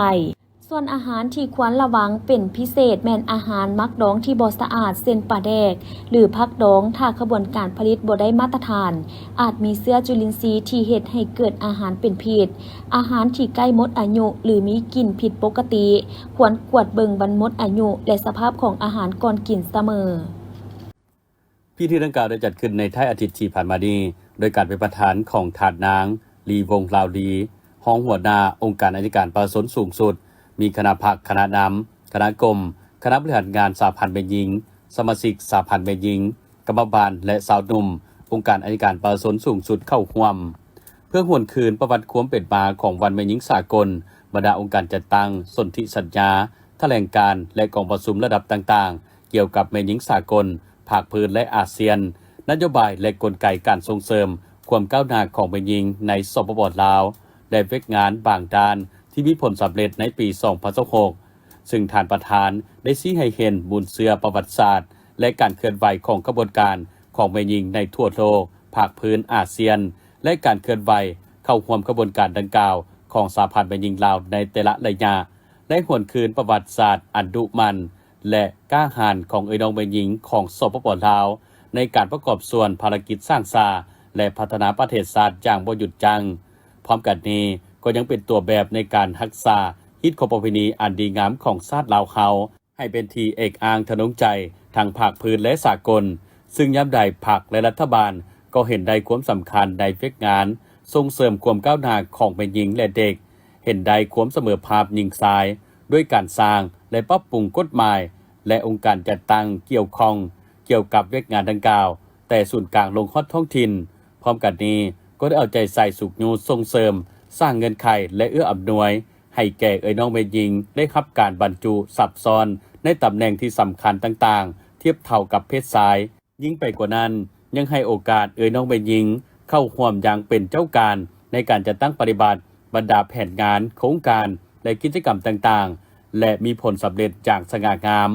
ສ່ວນອາຫານທີ່ຄວນລະວັງເປັນພິເສດແມ່ນອາຫານໝັກດອງທີ່ບໍ່ສະອາດ ເຊັ່ນ ປາແດກ ຫຼື ຜັກດອງ, ຖ້າຂະບວນການຜະລິດບໍ່ໄດ້ມາດຕະຖານ, ອາດມີເຊື້ອຈຸລິນຊີທີ່ເຮັດໃຫ້ເກີດອາຫານເປັນພິດ. ອາຫານທີ່ໃກ້ໝົດອາຍຸ ຫຼື ມີກິ່ນຜິດປົກກະຕິ, ຄວນກວດເບິ່ງວັນໝົດອາຍຸ ແລະ ສະພາບຂອງອາຫານກ່ອນກິນສະເໝີ. ພິທີດັ່ງກ່າວໄດ້ຈັດຂຶ້ນໃນທ້າຍອາທິດທີ່ຜ່ານມານີ້ ໂດຍການເປັນປະທານຂອງທ່ານນາງ ລີ ວົງລາວລີ ຮອງຫົວໜ້າອົງການໄອຍະການປະຊາຊົນສູງສຸດ, ມີຄະນະພັກ, ຄະນະນຳ, ຄະນະກົມ, ຄະນະບໍລິຫານງານສະຫະພັນແມ່ຍິງ, ສະມາຊິກສະຫະພັນແມ່ຍິງ, ກຳມະບານ ແລະ ຊາວໜຸ່ມອົງການໄອຍະການປະຊາຊົນສູງສຸດເຂົ້າຮ່ວມ. ເພື່ອຫວນຄືນປະຫວັດຄວາມເປັນມາຂອງວັນແມ່ຍິງສາກົນ, ບັນດາອົງການຈັດຕັ້ງ, ສົນທິສັນຍາ, ຖະແຫຼງການ ແລະ ກອງປະຊຸມລະດັບຕ່າງໆ ກ່ຽວກັບແມ່ຍິງສາກົນ, ພາກພື້ນ ແລະ ອາຊຽນ, ນະໂຍບາຍ ແລະ ກົນໄກການສົ່ງເສີມຄວາມກ້າວໜ້າຂອງແມ່ຍິງໃນ ສປປ ລາວ ແລະ ວຽກງານບາງດ້ານທີ່ມີຜົນສຳເລັດໃນປີສອງພັນຊາວຫົກ ຊຶ່ງທ່ານປະທານໄດ້ຊີ້ໃຫ້ເຫັນມູນເຊື້ອປະຫວັດສາດ ແລະ ການເຄື່ອນໄຫວຂອງຂະບວນການຂອງແມ່ຍິງໃນທົ່ວໂລກ, ພາກພື້ນອາຊຽນ ແລະ ການເຄື່ອນໄຫວເຂົ້າຮ່ວມຂະບວນການດັ່ງກ່າວຂອງສະຫະພັນແມ່ຍິງລາວໃນແຕ່ລະໄລຍະ ແລະ ຫວນຄືນປະຫວັດສາດອັນດຸໝັ່ນ ແລະ ກ້າຫານຂອງເອື້ອຍນ້ອງແມ່ຍິງຂອງ ສປປ ລາວ ໃນການປະກອບສ່ວນພາລະກິດສ້າງສາ ແລະ ພັດທະນາປະເທດຊາດຢ່າງບໍ່ຢຸດຢັ້ງ. ພ້ອມກັນນີ້ກໍຍັງເປັນຕົວແບບໃນການຮັກສາຮີດຄອງປະເພນີອັນດີງາມຂອງຊາດລາວເຮົາ ໃຫ້ເປັນທີ່ເອກອ້າງທະນົງໃຈທັງພາກພື້ນ ແລະ ສາກົນ, ຊຶ່ງຍາມໃດພັກ ແລະ ລັດຖະບານກໍເຫັນໄດ້ຄວາມສຳຄັນໃນວຽກງານສົ່ງເສີມຄວາມກ້າວໜ້າຂອງແມ່ຍິງ ແລະ ເດັກ, ເຫັນໄດ້ຄວາມສະເໝີພາບຍິງຊາຍ ດ້ວຍການສ້າງ ແລະ ປັບປຸງກົດໝາຍ ແລະ ອົງການຈັດຕັ້ງກ່ຽວຂ້ອງກ່ຽວກັບວຽກງານດັ່ງກ່າວ ແຕ່ສູນກາງລົງຮອດທ້ອງຖິ່ນ. ພ້ອມກັນນີ້ກໍໄດ້ເອົາໃຈໃສ່ຊຸກຍູ້ສົ່ງເສີມ, ສ້າງເງື່ອນໄຂ ແລະ ເອື້ອອຳນວຍ ໃຫ້ແກ່ເອື້ອຍນ້ອງແມ່ຍິງໄດ້ຮັບການບັນຈຸຊັບຊ້ອນໃນຕຳແໜ່ງທີ່ສຳຄັນຕ່າງໆ ທຽບເທົ່າກັບເພດຊາຍ. ຍິ່ງໄປກວ່ານັ້ນ, ຍັງໃຫ້ໂອກາດເອື້ອຍນ້ອງແມ່ຍິງເຂົ້າຮ່ວມຢ່າງເປັນເຈົ້າການໃນການຈັດຕັ້ງປະຕິບັດບັນດາແຜນງານ, ໂຄງການ ແລະ ກິດຈະກຳຕ່າງໆ ແລະ ມີຜົນສຳເລັດຢ່າງສະຫງ່າງາມ.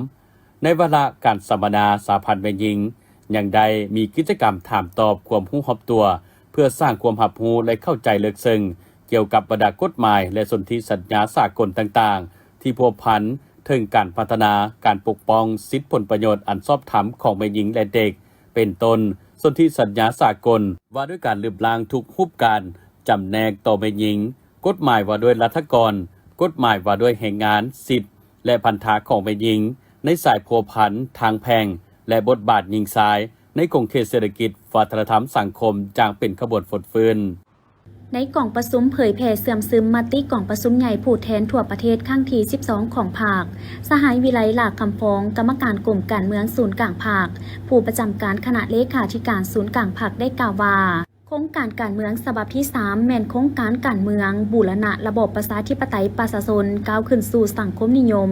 ໃນວາລະການສຳມະນາສະຫະພັນແມ່ຍິງ ຍັງໄດ້ມີກິດຈະກຳຖາມຕອບຄວາມຮູ້ຮອບຕົວ ເພື່ອສ້າງຄວາມຮັບຮູ້ ແລະ ເຂົ້າໃຈເລິກເຊິ່ງກ່ຽວກັບບັນດາກົດໝາຍ ແລະ ສົນທິສັນຍາສາກົນຕ່າງໆ ທີ່ພົວພັນເຖິງການພັດທະນາ, ການປົກປ້ອງສິດຜົນປະໂຫຍດອັນຊອບທຳຂອງແມ່ຍິງ ແລະ ເດັກ, ເປັນຕົ້ນ ສົນທິສັນຍາສາກົນວ່າດ້ວຍການລຶບລ້າງທຸກຮູບການຈຳແນກຕໍ່ແມ່ຍິງ, ກົດໝາຍວ່າດ້ວຍລັດຖະກອນ, ກົດໝາຍວ່າດ້ວຍແຮງງານ, ສິດ ແລະ ພັນທະຂອງແມ່ຍິງ ໃນສາຍພົວພັນທາງແພ່ງ ແລະ ບົດບາດຍິງຊາຍໃນຂົງເຂດເສດຖະກິດ, ວັດທະນະທຳ, ສັງຄົມ ຢ່າງເປັນຂະບວນຟົດຟື້ນ. ໃນກອງປະຊຸມເຜີຍແຜ່ເຊື່ອມຊຶມມະຕິກອງປະຊຸມໃຫຍ່ຜູ້ແທນທົ່ວປະເທດຄັ້ງທີສິບສອງຂອງພັກ, ສະຫາຍ ວິໄລ ຫຼ້າຄຳຟອງ, ກຳມະການກົມການເມືອງສູນກາງພັກ, ຜູ້ປະຈຳການຄະນະເລຂາທິການສູນກາງພັກ ໄດ້ກ່າວວ່າ, ໂຄງການການເມືອງສະບັບທີສາມ ແມ່ນໂຄງການການເມືອງບູລະນະລະບອບປະຊາທິປະໄຕປະຊາຊົນ ກ້າວຂຶ້ນສູ່ສັງຄົມນິຍົມ,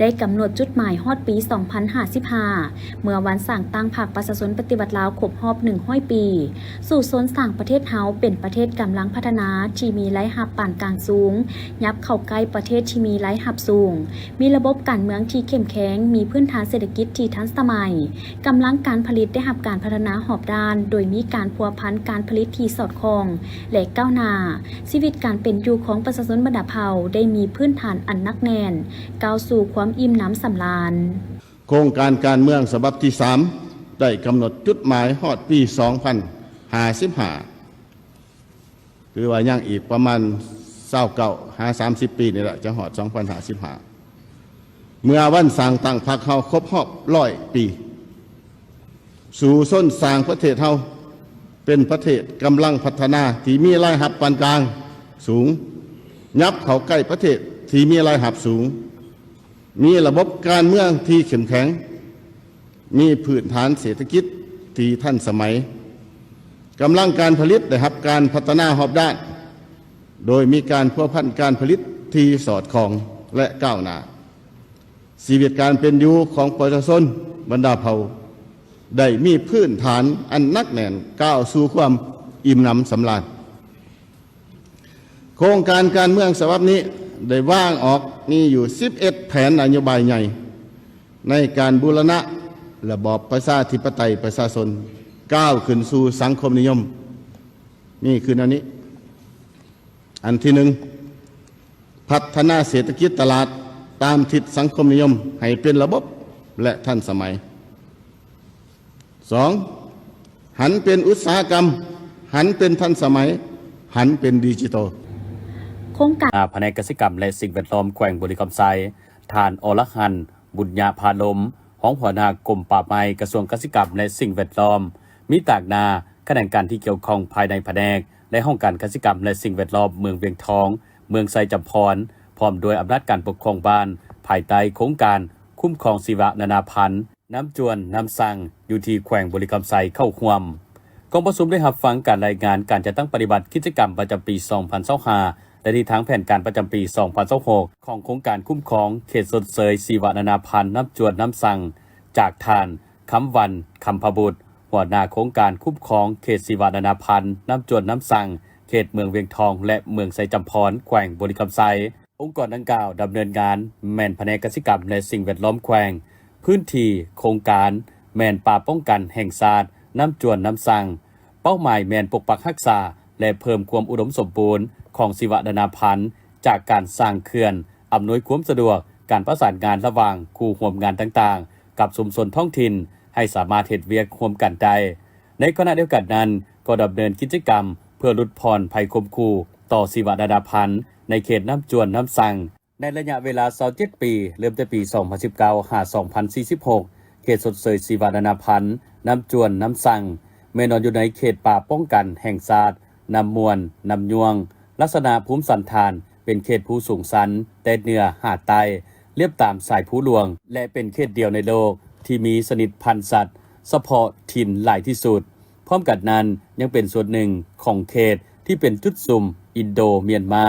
ໄດ້ກຳນົດຈຸດໝາຍຮອດປີສອງພັນຫ້າສິບຫ້າ ເມື່ອວັນສ້າງຕັ້ງພັກປະຊາຊົນປະຕິວັດລາວຄົບຮອບໜຶ່ງຮ້ອຍປີ, ສູ້ຊົນສ້າງປະເທດເຮົາເປັນປະເທດກຳລັງພັດທະນາທີ່ມີລາຍຮັບປານກາງສູງ, ຫຍັບເຂົ້າໃກ້ປະເທດທີ່ມີລາຍຮັບສູງ, ມີລະບົບການເມືອງທີ່ເຂັ້ມແຂງ, ມີພື້ນຖານເສດຖະກິດທີ່ທັນສະໄໝ, ກຳລັງການຜະລິດໄດ້ຮັບການພັດທະນາຮອບດ້ານ, ໂດຍມີການພົວພັນການຜະລິດທີ່ສອດຄ່ອງ ແລະ ກ້າວໜ້າ. ຊີວິດການເປັນຢູ່ຂອງປະຊາຊົນບັນດາເຜົ່າໄດ້ມີພື້ນຖານອັນໜັກແໜ້ນ, ກ້າວສູ່ຄວາມອີ່ມໜຳສຳລານ. ໂຄງການການເມືອງສະບັບທີສາມ ໄດ້ກຳນົດຈຸດໝາຍຮອດປີສອງພັນຫ້າສິບຫ້າ ຄືວ່າຍັງອີກປະມານຊາວເກົ້າຫາສາມສິບປີນີ້ແຫຼະ ຈະຮອດສອງພັນຫ້າສິບຫ້າ ເມື່ອວັນສ້າງຕັ້ງພັກເຮົາຄົບຮອບຮ້ອຍປີ, ສູ້ຊົນສ້າງປະເທດເຮົາເປັນປະເທດກຳລັງພັດທະນາທີ່ມີລາຍຮັບປານກາງສູງ, ຫຍັບເຂົ້າໃກ້ປະເທດທີ່ມີລາຍຮັບສູງ, ມີລະບົບການເມືອງທີ່ເຂັ້ມແຂງ, ມີພື້ນຖານເສດຖະກິດທີ່ທັນສະໄໝ, ກຳລັງການຜະລິດໄດ້ຮັບການພັດທະນາຮອບດ້ານ, ໂດຍມີການພົວພັນການຜະລິດທີ່ສອດຄ່ອງ ແລະ ກ້າວໜ້າ. ຊີວິດການເປັນຢູ່ຂອງປະຊາຊົນບັນດາເຜົ່າໄດ້ມີພື້ນຖານອັນໜັກແໜ້ນ, ກ້າວສູ່ຄວາມອີ່ມໜຳສຳລານ. ໂຄງການການເມືອງສະບັບນີ້ໄດ້ວາງອອກມີຢູ່ສິບເອັດແຜນນະໂຍບາຍໃຫຍ່ ໃນການບູລະນະລະບອບປະຊາທິປະໄຕປະຊາຊົນ ກ້າວຂຶ້ນສູ່ສັງຄົມນິຍົມ ມີຄືແນວນີ້. ອັນທີໜຶ່ງ, ພັດທະນາເສດຖະກິດຕະຫຼາດຕາມທິດສັງຄົມນິຍົມໃຫ້ເປັນລະບົບ ແລະ ທັນສະໄໝ. ສອງ, ຫັນເປັນອຸດສາຫະກຳ, ຫັນເປັນທັນສະໄໝ, ຫັນເປັນດິຈິຕອລ. ໂຄງການ ຫົວໜ້າພະແນກກະສິກຳ ແລະ ສິ່ງແວດລ້ອມແຂວງບໍລິຄຳໄຊ, ທ່ານ ອລະຫັນ ບຸນຍະພາລົມ, ຮອງຫົວໜ້າກົມປ່າໄມ້ ກະຊວງກະສິກຳ ແລະ ສິ່ງແວດລ້ອມ, ມີຕາງໜ້າຂະແໜງການທີ່ກ່ຽວຂ້ອງພາຍໃນພະແນກ ແລະ ຫ້ອງການກະສິກຳ ແລະ ສິ່ງແວດລ້ອມເມືອງວຽງທອງ, ເມືອງໄຊຈຳພອນ, ພ້ອມດ້ວຍອຳນາດການປົກຄອງບ້ານ ພາຍໃຕ້ໂຄງການຄຸ້ມຄອງຊີວະນານາພັນ ນ້ຳຈວນ, ນ້ຳຊັງ ຢູ່ທີ່ແຂວງບໍລິຄຳໄຊເຂົ້າຮ່ວມ. ກອງປະຊຸມໄດ້ຮັບຟັງການລາຍງານການຈັດຕັ້ງປະຕິບັດກິດຈະກຳປະຈຳປີສອງພັນຊາວຫ້າ ແລະ ທິດທາງແຜນການປະຈຳປີສອງພັນຊາວຫົກ ຂອງໂຄງການຄຸ້ມຄອງເຂດຊົດເຊີຍຊີວະນານາພັນ ນ້ຳຈວນ, ນ້ຳຊັງ ຈາກທ່ານ ຄຳວັນ ຄຳພະບຸດ, ຫົວໜ້າໂຄງການຄຸ້ມຄອງເຂດຊີວະນານາພັນ ນ້ຳຈວນ, ນ້ຳຊັງ ເຂດເມືອງວຽງທອງ ແລະ ເມືອງໄຊຈຳພອນ ແຂວງບໍລິຄຳໄຊ. ອົງກອນດັ່ງກ່າວດຳເນີນງານແມ່ນພະແນກກະສິກຳ ແລະ ສິ່ງແວດລ້ອມແຂວງ, ພື້ນທີ່ໂຄງການແມ່ນປ່າປ້ອງກັນແຫ່ງຊາດນ້ຳຈວນ, ນ້ຳຊັງ, ເປົ້າໝາຍແມ່ນປົກປັກຮັກສາ ແລະ ເພີ່ມຄວາມອຸດົມສົມບູນຂອງຊີວະນານາພັນ ຈາກການສ້າງເຂື່ອນ, ອຳນວຍຄວາມສະດວກການປະສານງານລະຫວ່າງຄູ່ຮ່ວມງານຕ່າງໆ ກັບຊຸມຊົນທ້ອງຖິ່ນ ໃຫ້ສາມາດເຮັດວຽກຮ່ວມກັນໄດ້. ໃນຂະນະດຽວກັນນັ້ນ ກໍດຳເນີນກິດຈະກຳເພື່ອຫຼຸດຜ່ອນໄພຂົ່ມຂູ່ຕໍ່ຊີວະນານາພັນໃນເຂດນ້ຳຈວນ, ນ້ຳຊັງ. ໃນໄລຍະເວລາຊາວເຈັດປີ, ເລີ່ມແຕ່ປີສອງພັນສິບເກົ້າ ຫາ ສອງພັນສີ່ສິບຫົກ ເຂດຊົດເຊີຍຊີວະນານາພັນ ນ້ຳຈວນ, ນ້ຳຊັງ ແມ່ນນອນຢູ່ໃນເຂດປ່າປ້ອງກັນແຫ່ງຊາດນ້ຳມ່ວນ, ນ້ຳຍວງ. ລັກສະນະພູມສັນຖານເປັນເຂດພູສູງຊັນແຕ່ເໜືອຫາໃຕ້, ລຽບຕາມສາຍພູຫຼວງ ແລະ ເປັນເຂດດຽວໃນໂລກທີ່ມີຊະນິດພັນສັດສະເພາະຖິ່ນຫຼາຍທີ່ສຸດ. ພ້ອມກັນນັ້ນ ຍັງເປັນສ່ວນໜຶ່ງຂອງເຂດທີ່ເປັນຈຸດຊຸມອິນໂດມຽນມາ,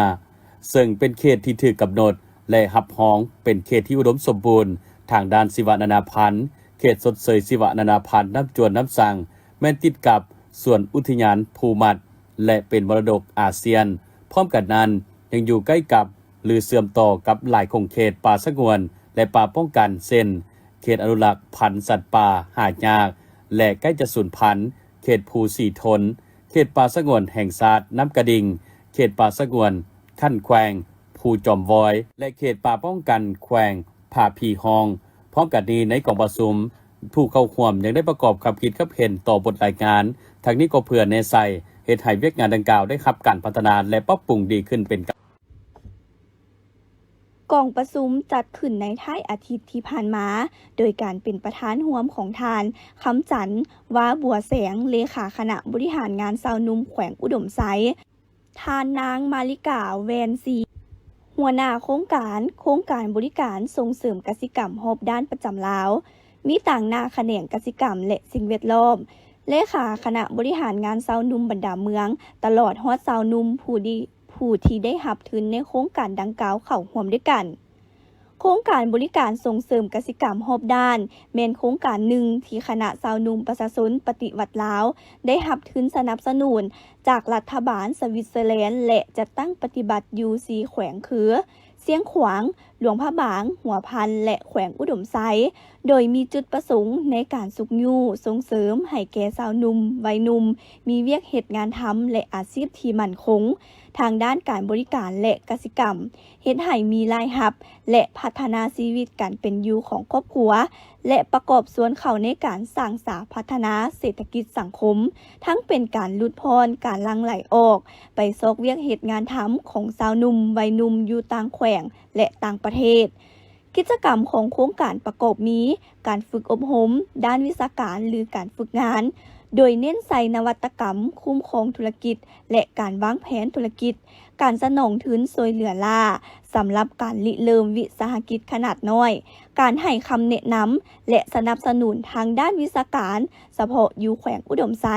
ເຊິ່ງເປັນເຂດທີ່ຖືກກຳນົດ ແລະ ຮັບຮອງເປັນເຂດທີ່ອຸດົມສົມບູນທາງດ້ານຊີວະນານາພັນ. ເຂດຊົດເຊີຍຊີວະນານາພັນນ້ຳຈວນ, ນ້ຳຊັງ ແມ່ນຕິດກັບສວນອຸທິຍານພູມັດ ແລະ ເປັນມໍລະດົກອາຊຽນ. ພ້ອມກັນນັ້ນ ຍັງຢູ່ໃກ້ກັບ ຫຼື ເຊື່ອມຕໍ່ກັບຫຼາຍຂົງເຂດປ່າສະຫງວນ ແລະ ປ່າປ້ອງກັນ ເຊັ່ນ ເຂດອະນຸລັກພັນສັດປ່າຫາຍາກ ແລະ ໃກ້ຈະສູນພັນ, ເຂດພູສີທົນ, ເຂດປ່າສະຫງວນແຫ່ງຊາດນ້ຳກະດິງ, ເຂດປ່າສະຫງວນຂັ້ນແຂວງພູຈອມວອຍ ແລະ ເຂດປ່າປ້ອງກັນແຂວງຜາຜີຮອງ. ພ້ອມກັນນີ້ ໃນກອງປະຊຸມ ຜູ້ເຂົ້າຮ່ວມຍັງໄດ້ປະກອບຄຳຄິດຄຳເຫັນຕໍ່ບົດລາຍງານ, ທັງນີ້ກໍເພື່ອແນໃສ່ ເຮັດໃຫ້ວຽກງານດັ່ງກ່າວໄດ້ຮັບການພັດທະນາ ແລະ ປັບປຸງດີຂຶ້ນເປັນ ກອງປະຊຸມຈັດຂຶ້ນໃນທ້າຍອາທິດທີ່ຜ່ານມາ, ໂດຍການເປັນປະທານຮ່ວມຂອງທ່ານ ຄຳຈັນ ວາບົວແສງ, ເລຂາຄະນະບໍລິຫານງານຊາວໜຸ່ມແຂວງອຸດົມໄຊ, ທ່ານນາງ ມາລິກາ ແວ່ນສີ, ຫົວໜ້າໂຄງການ, ໂຄງການບໍລິການສົ່ງເສີມກະສິກຳຮອບດ້ານປະຈຳລາວ, ມີຕາງໜ້າຂະແໜງກະສິກຳ ແລະ ສິ່ງແວດລ້ອມ, ເລຂາຄະນະບໍລິຫານງານຊາວໜຸ່ມບັນດາເມືອງ ຕະຫຼອດຮອດຊາວໜຸ່ມຜູ້ດີ ຜູ້ທີ່ໄດ້ຮັບທຶນໃນໂຄງການດັ່ງກ່າວເຂົ້າຮ່ວມດ້ວຍກັນ. ໂຄງການບໍລິການສົ່ງເສີມກະສິກຳຮອບດ້ານ ແມ່ນໂຄງການໜຶ່ງທີ່ຄະນະຊາວໜຸ່ມປະຊາຊົນປະຕິວັດລາວ ໄດ້ຮັບທຶນສະໜັບສະໜູນຈາກລັດຖະບານສະວິດເຊີແລນ ແລະ ຈັດຕັ້ງປະຕິບັດຢູ່ສີ່ແຂວງຄື ຊຽງຂວາງ, ຫຼວງພະບາງ, ຫົວພັນ ແລະ ແຂວງອຸດົມໄຊ, ໂດຍມີຈຸດປະສົງໃນການຊຸກຍູ້ສົ່ງເສີມໃຫ້ແກ່ຊາວໜຸ່ມໄວໜຸ່ມ ມີວຽກເຮັດງານທຳ ແລະ ອາຊີບທີ່ໝັ້ນຄົງ ທາງດ້ານການບໍລິການ ແລະ ກະສິກຳ, ເຮັດໃຫ້ມີລາຍຮັບ ແລະ ພັດທະນາຊີວິດການເປັນຢູ່ຂອງຄອບຄົວ ແລະ ປະກອບສ່ວນເຂົ້າໃນການສ້າງສາພັດທະນາເສດຖະກິດສັງຄົມ, ທັງເປັນການຫຼຸດຜ່ອນການຫຼັ່ງໄຫຼອອກໄປຊອກວຽກເຮັດງານທຳຂອງຊາວໜຸ່ມໄວໜຸ່ມຢູ່ຕ່າງແຂວງ ແລະ ຕ່າງປະເທດ. ກິດຈະກຳຂອງໂຄງການປະກອບມີ ການຝຶກອົບຮົມດ້ານວິຊາການ ຫຼື ການຝຶກງານ, ໂດຍເນັ້ນໃສ່ນະວັດຕະກຳຄຸ້ມຄອງທຸລະກິດ ແລະ ການວາງແຜນທຸລະກິດ, ການສະໜອງທຶນຊ່ວຍເຫຼືອລ້າສຳລັບການລິເລີ່ມວິສາຫະກິດຂະໜາດນ້ອຍ, ການໃຫ້ຄຳແນະນຳ ແລະ ສະໜັບສະໜູນທາງດ້ານວິຊາການສະເພາະຢູ່ແຂວງອຸດົມໄຊ.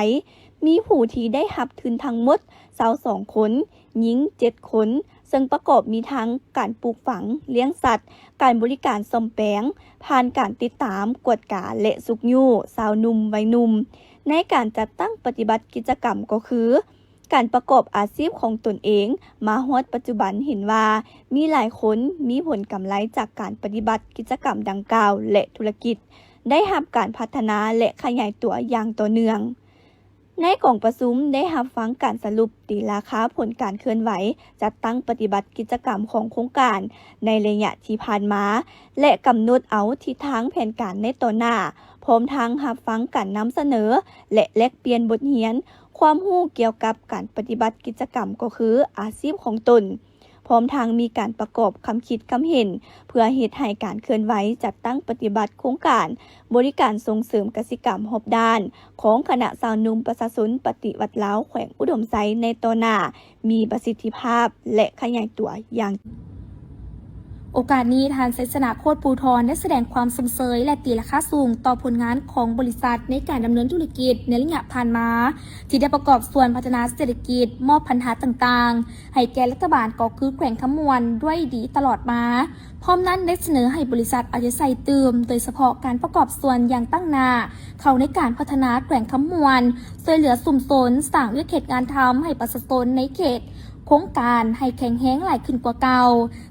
ມີຜູ້ທີ່ໄດ້ຮັບທຶນທັງໝົດຊາວສອງຄົນ, ຍິງເຈັດຄົນ, ເຊິ່ງປະກອບມີທັງການປູກຝັງ, ລ້ຽງສັດ, ການບໍລິການສ້ອມແປງ, ຜ່ານການຕິດຕາມ, ກວດກາ ແລະ ຊຸກຍູ້ຊາວໜຸ່ມໄວໜຸ່ມ ໃນການຈັດຕັ້ງປະຕິບັດກິດຈະກຳກໍຄື ການປະກອບອາຊີບຂອງຕົນເອງ. ມາຮອດປັດຈຸບັນເຫັນວ່າມີຫຼາຍຄົນມີຜົນກຳໄລຈາກການປະຕິບັດກິດຈະກຳດັ່ງກ່າວ ແລະ ທຸລະກິດໄດ້ຮັບການພັດທະນາ ແລະ ຂະຫຍາຍຕົວຢ່າງຕໍ່ເນື່ອງ. ໃນກອງປະຊຸມໄດ້ຮັບຟັງການສະຫຼຸບຕີລາຄາຜົນການເຄື່ອນໄຫວຈັດຕັ້ງປະຕິບັດກິດຈະກຳຂອງໂຄງການໃນໄລຍະທີ່ຜ່ານມາ ແລະ ກຳນົດເອົາທິດທາງແຜນການໃນຕໍ່ໜ້າ, ພ້ອມທັງຮັບຟັງການນຳສະເໜີ ແລະ ແລກປ່ຽນບົດຮຽນຄວາມຮູ້ກ່ຽວກັບການປະຕິບັດກິດຈະກຳ ກໍຄືອາຊີບຂອງຕົນ. ພ້ອມທັງມີການປະກອບຄຳຄິດຄຳເຫັນ ເພື່ອເຮັດໃຫ້ການເຄື່ອນໄຫວຈັດຕັ້ງປະຕິບັດໂຄງການບໍລິການສົ່ງເສີມກະສິກຳຮອບດ້ານ ຂອງຄະນະຊາວໜຸ່ມປະຊາຊົນປະຕິວັດລາວແຂວງອຸດົມໄຊໃນຕໍ່ໜ້າ ມີປະສິດທິພາບ ແລະ ຂະຫຍາຍຕົວຢ່າງ. ໂອກາດນີ້ ທ່ານ ໄຊຊະນະ ໂຄດພູທອນ ໄດ້ສະແດງຄວາມຊົມເຊີຍ ແລະ ຕີລາຄາສູງຕໍ່ຜົນງານຂອງບໍລິສັດໃນການດຳເນີນທຸລະກິດໃນໄລຍະຜ່ານມາ ທີ່ໄດ້ປະກອບສ່ວນພັດທະນາເສດຖະກິດ, ມອບພັນທາຕ່າງໆ ໃຫ້ແກ່ລັດຖະບານກໍຄືແຂວງຄຳມ່ວນດ້ວຍດີຕະຫຼອດມາ. ພ້ອມນັ້ນໄດ້ສະເໜີໃຫ້ບໍລິສັດເອົາໃຈໃສ່ຕື່ມ, ໂດຍສະເພາະການປະກອບສ່ວນຢ່າງຕັ້ງໜ້າເຂົ້າໃນການພັດທະນາແຂວງຄຳມ່ວນ, ຊ່ວຍເຫຼືອຊຸມຊົນ, ສ້າງວຽກເຮັດງານທຳໃຫ້ປະຊາຊົນໃນເຂດໂຄງການໃຫ້ແຂງແຮງຫຼາຍຂຶ້ນກວ່າເກົ່າ,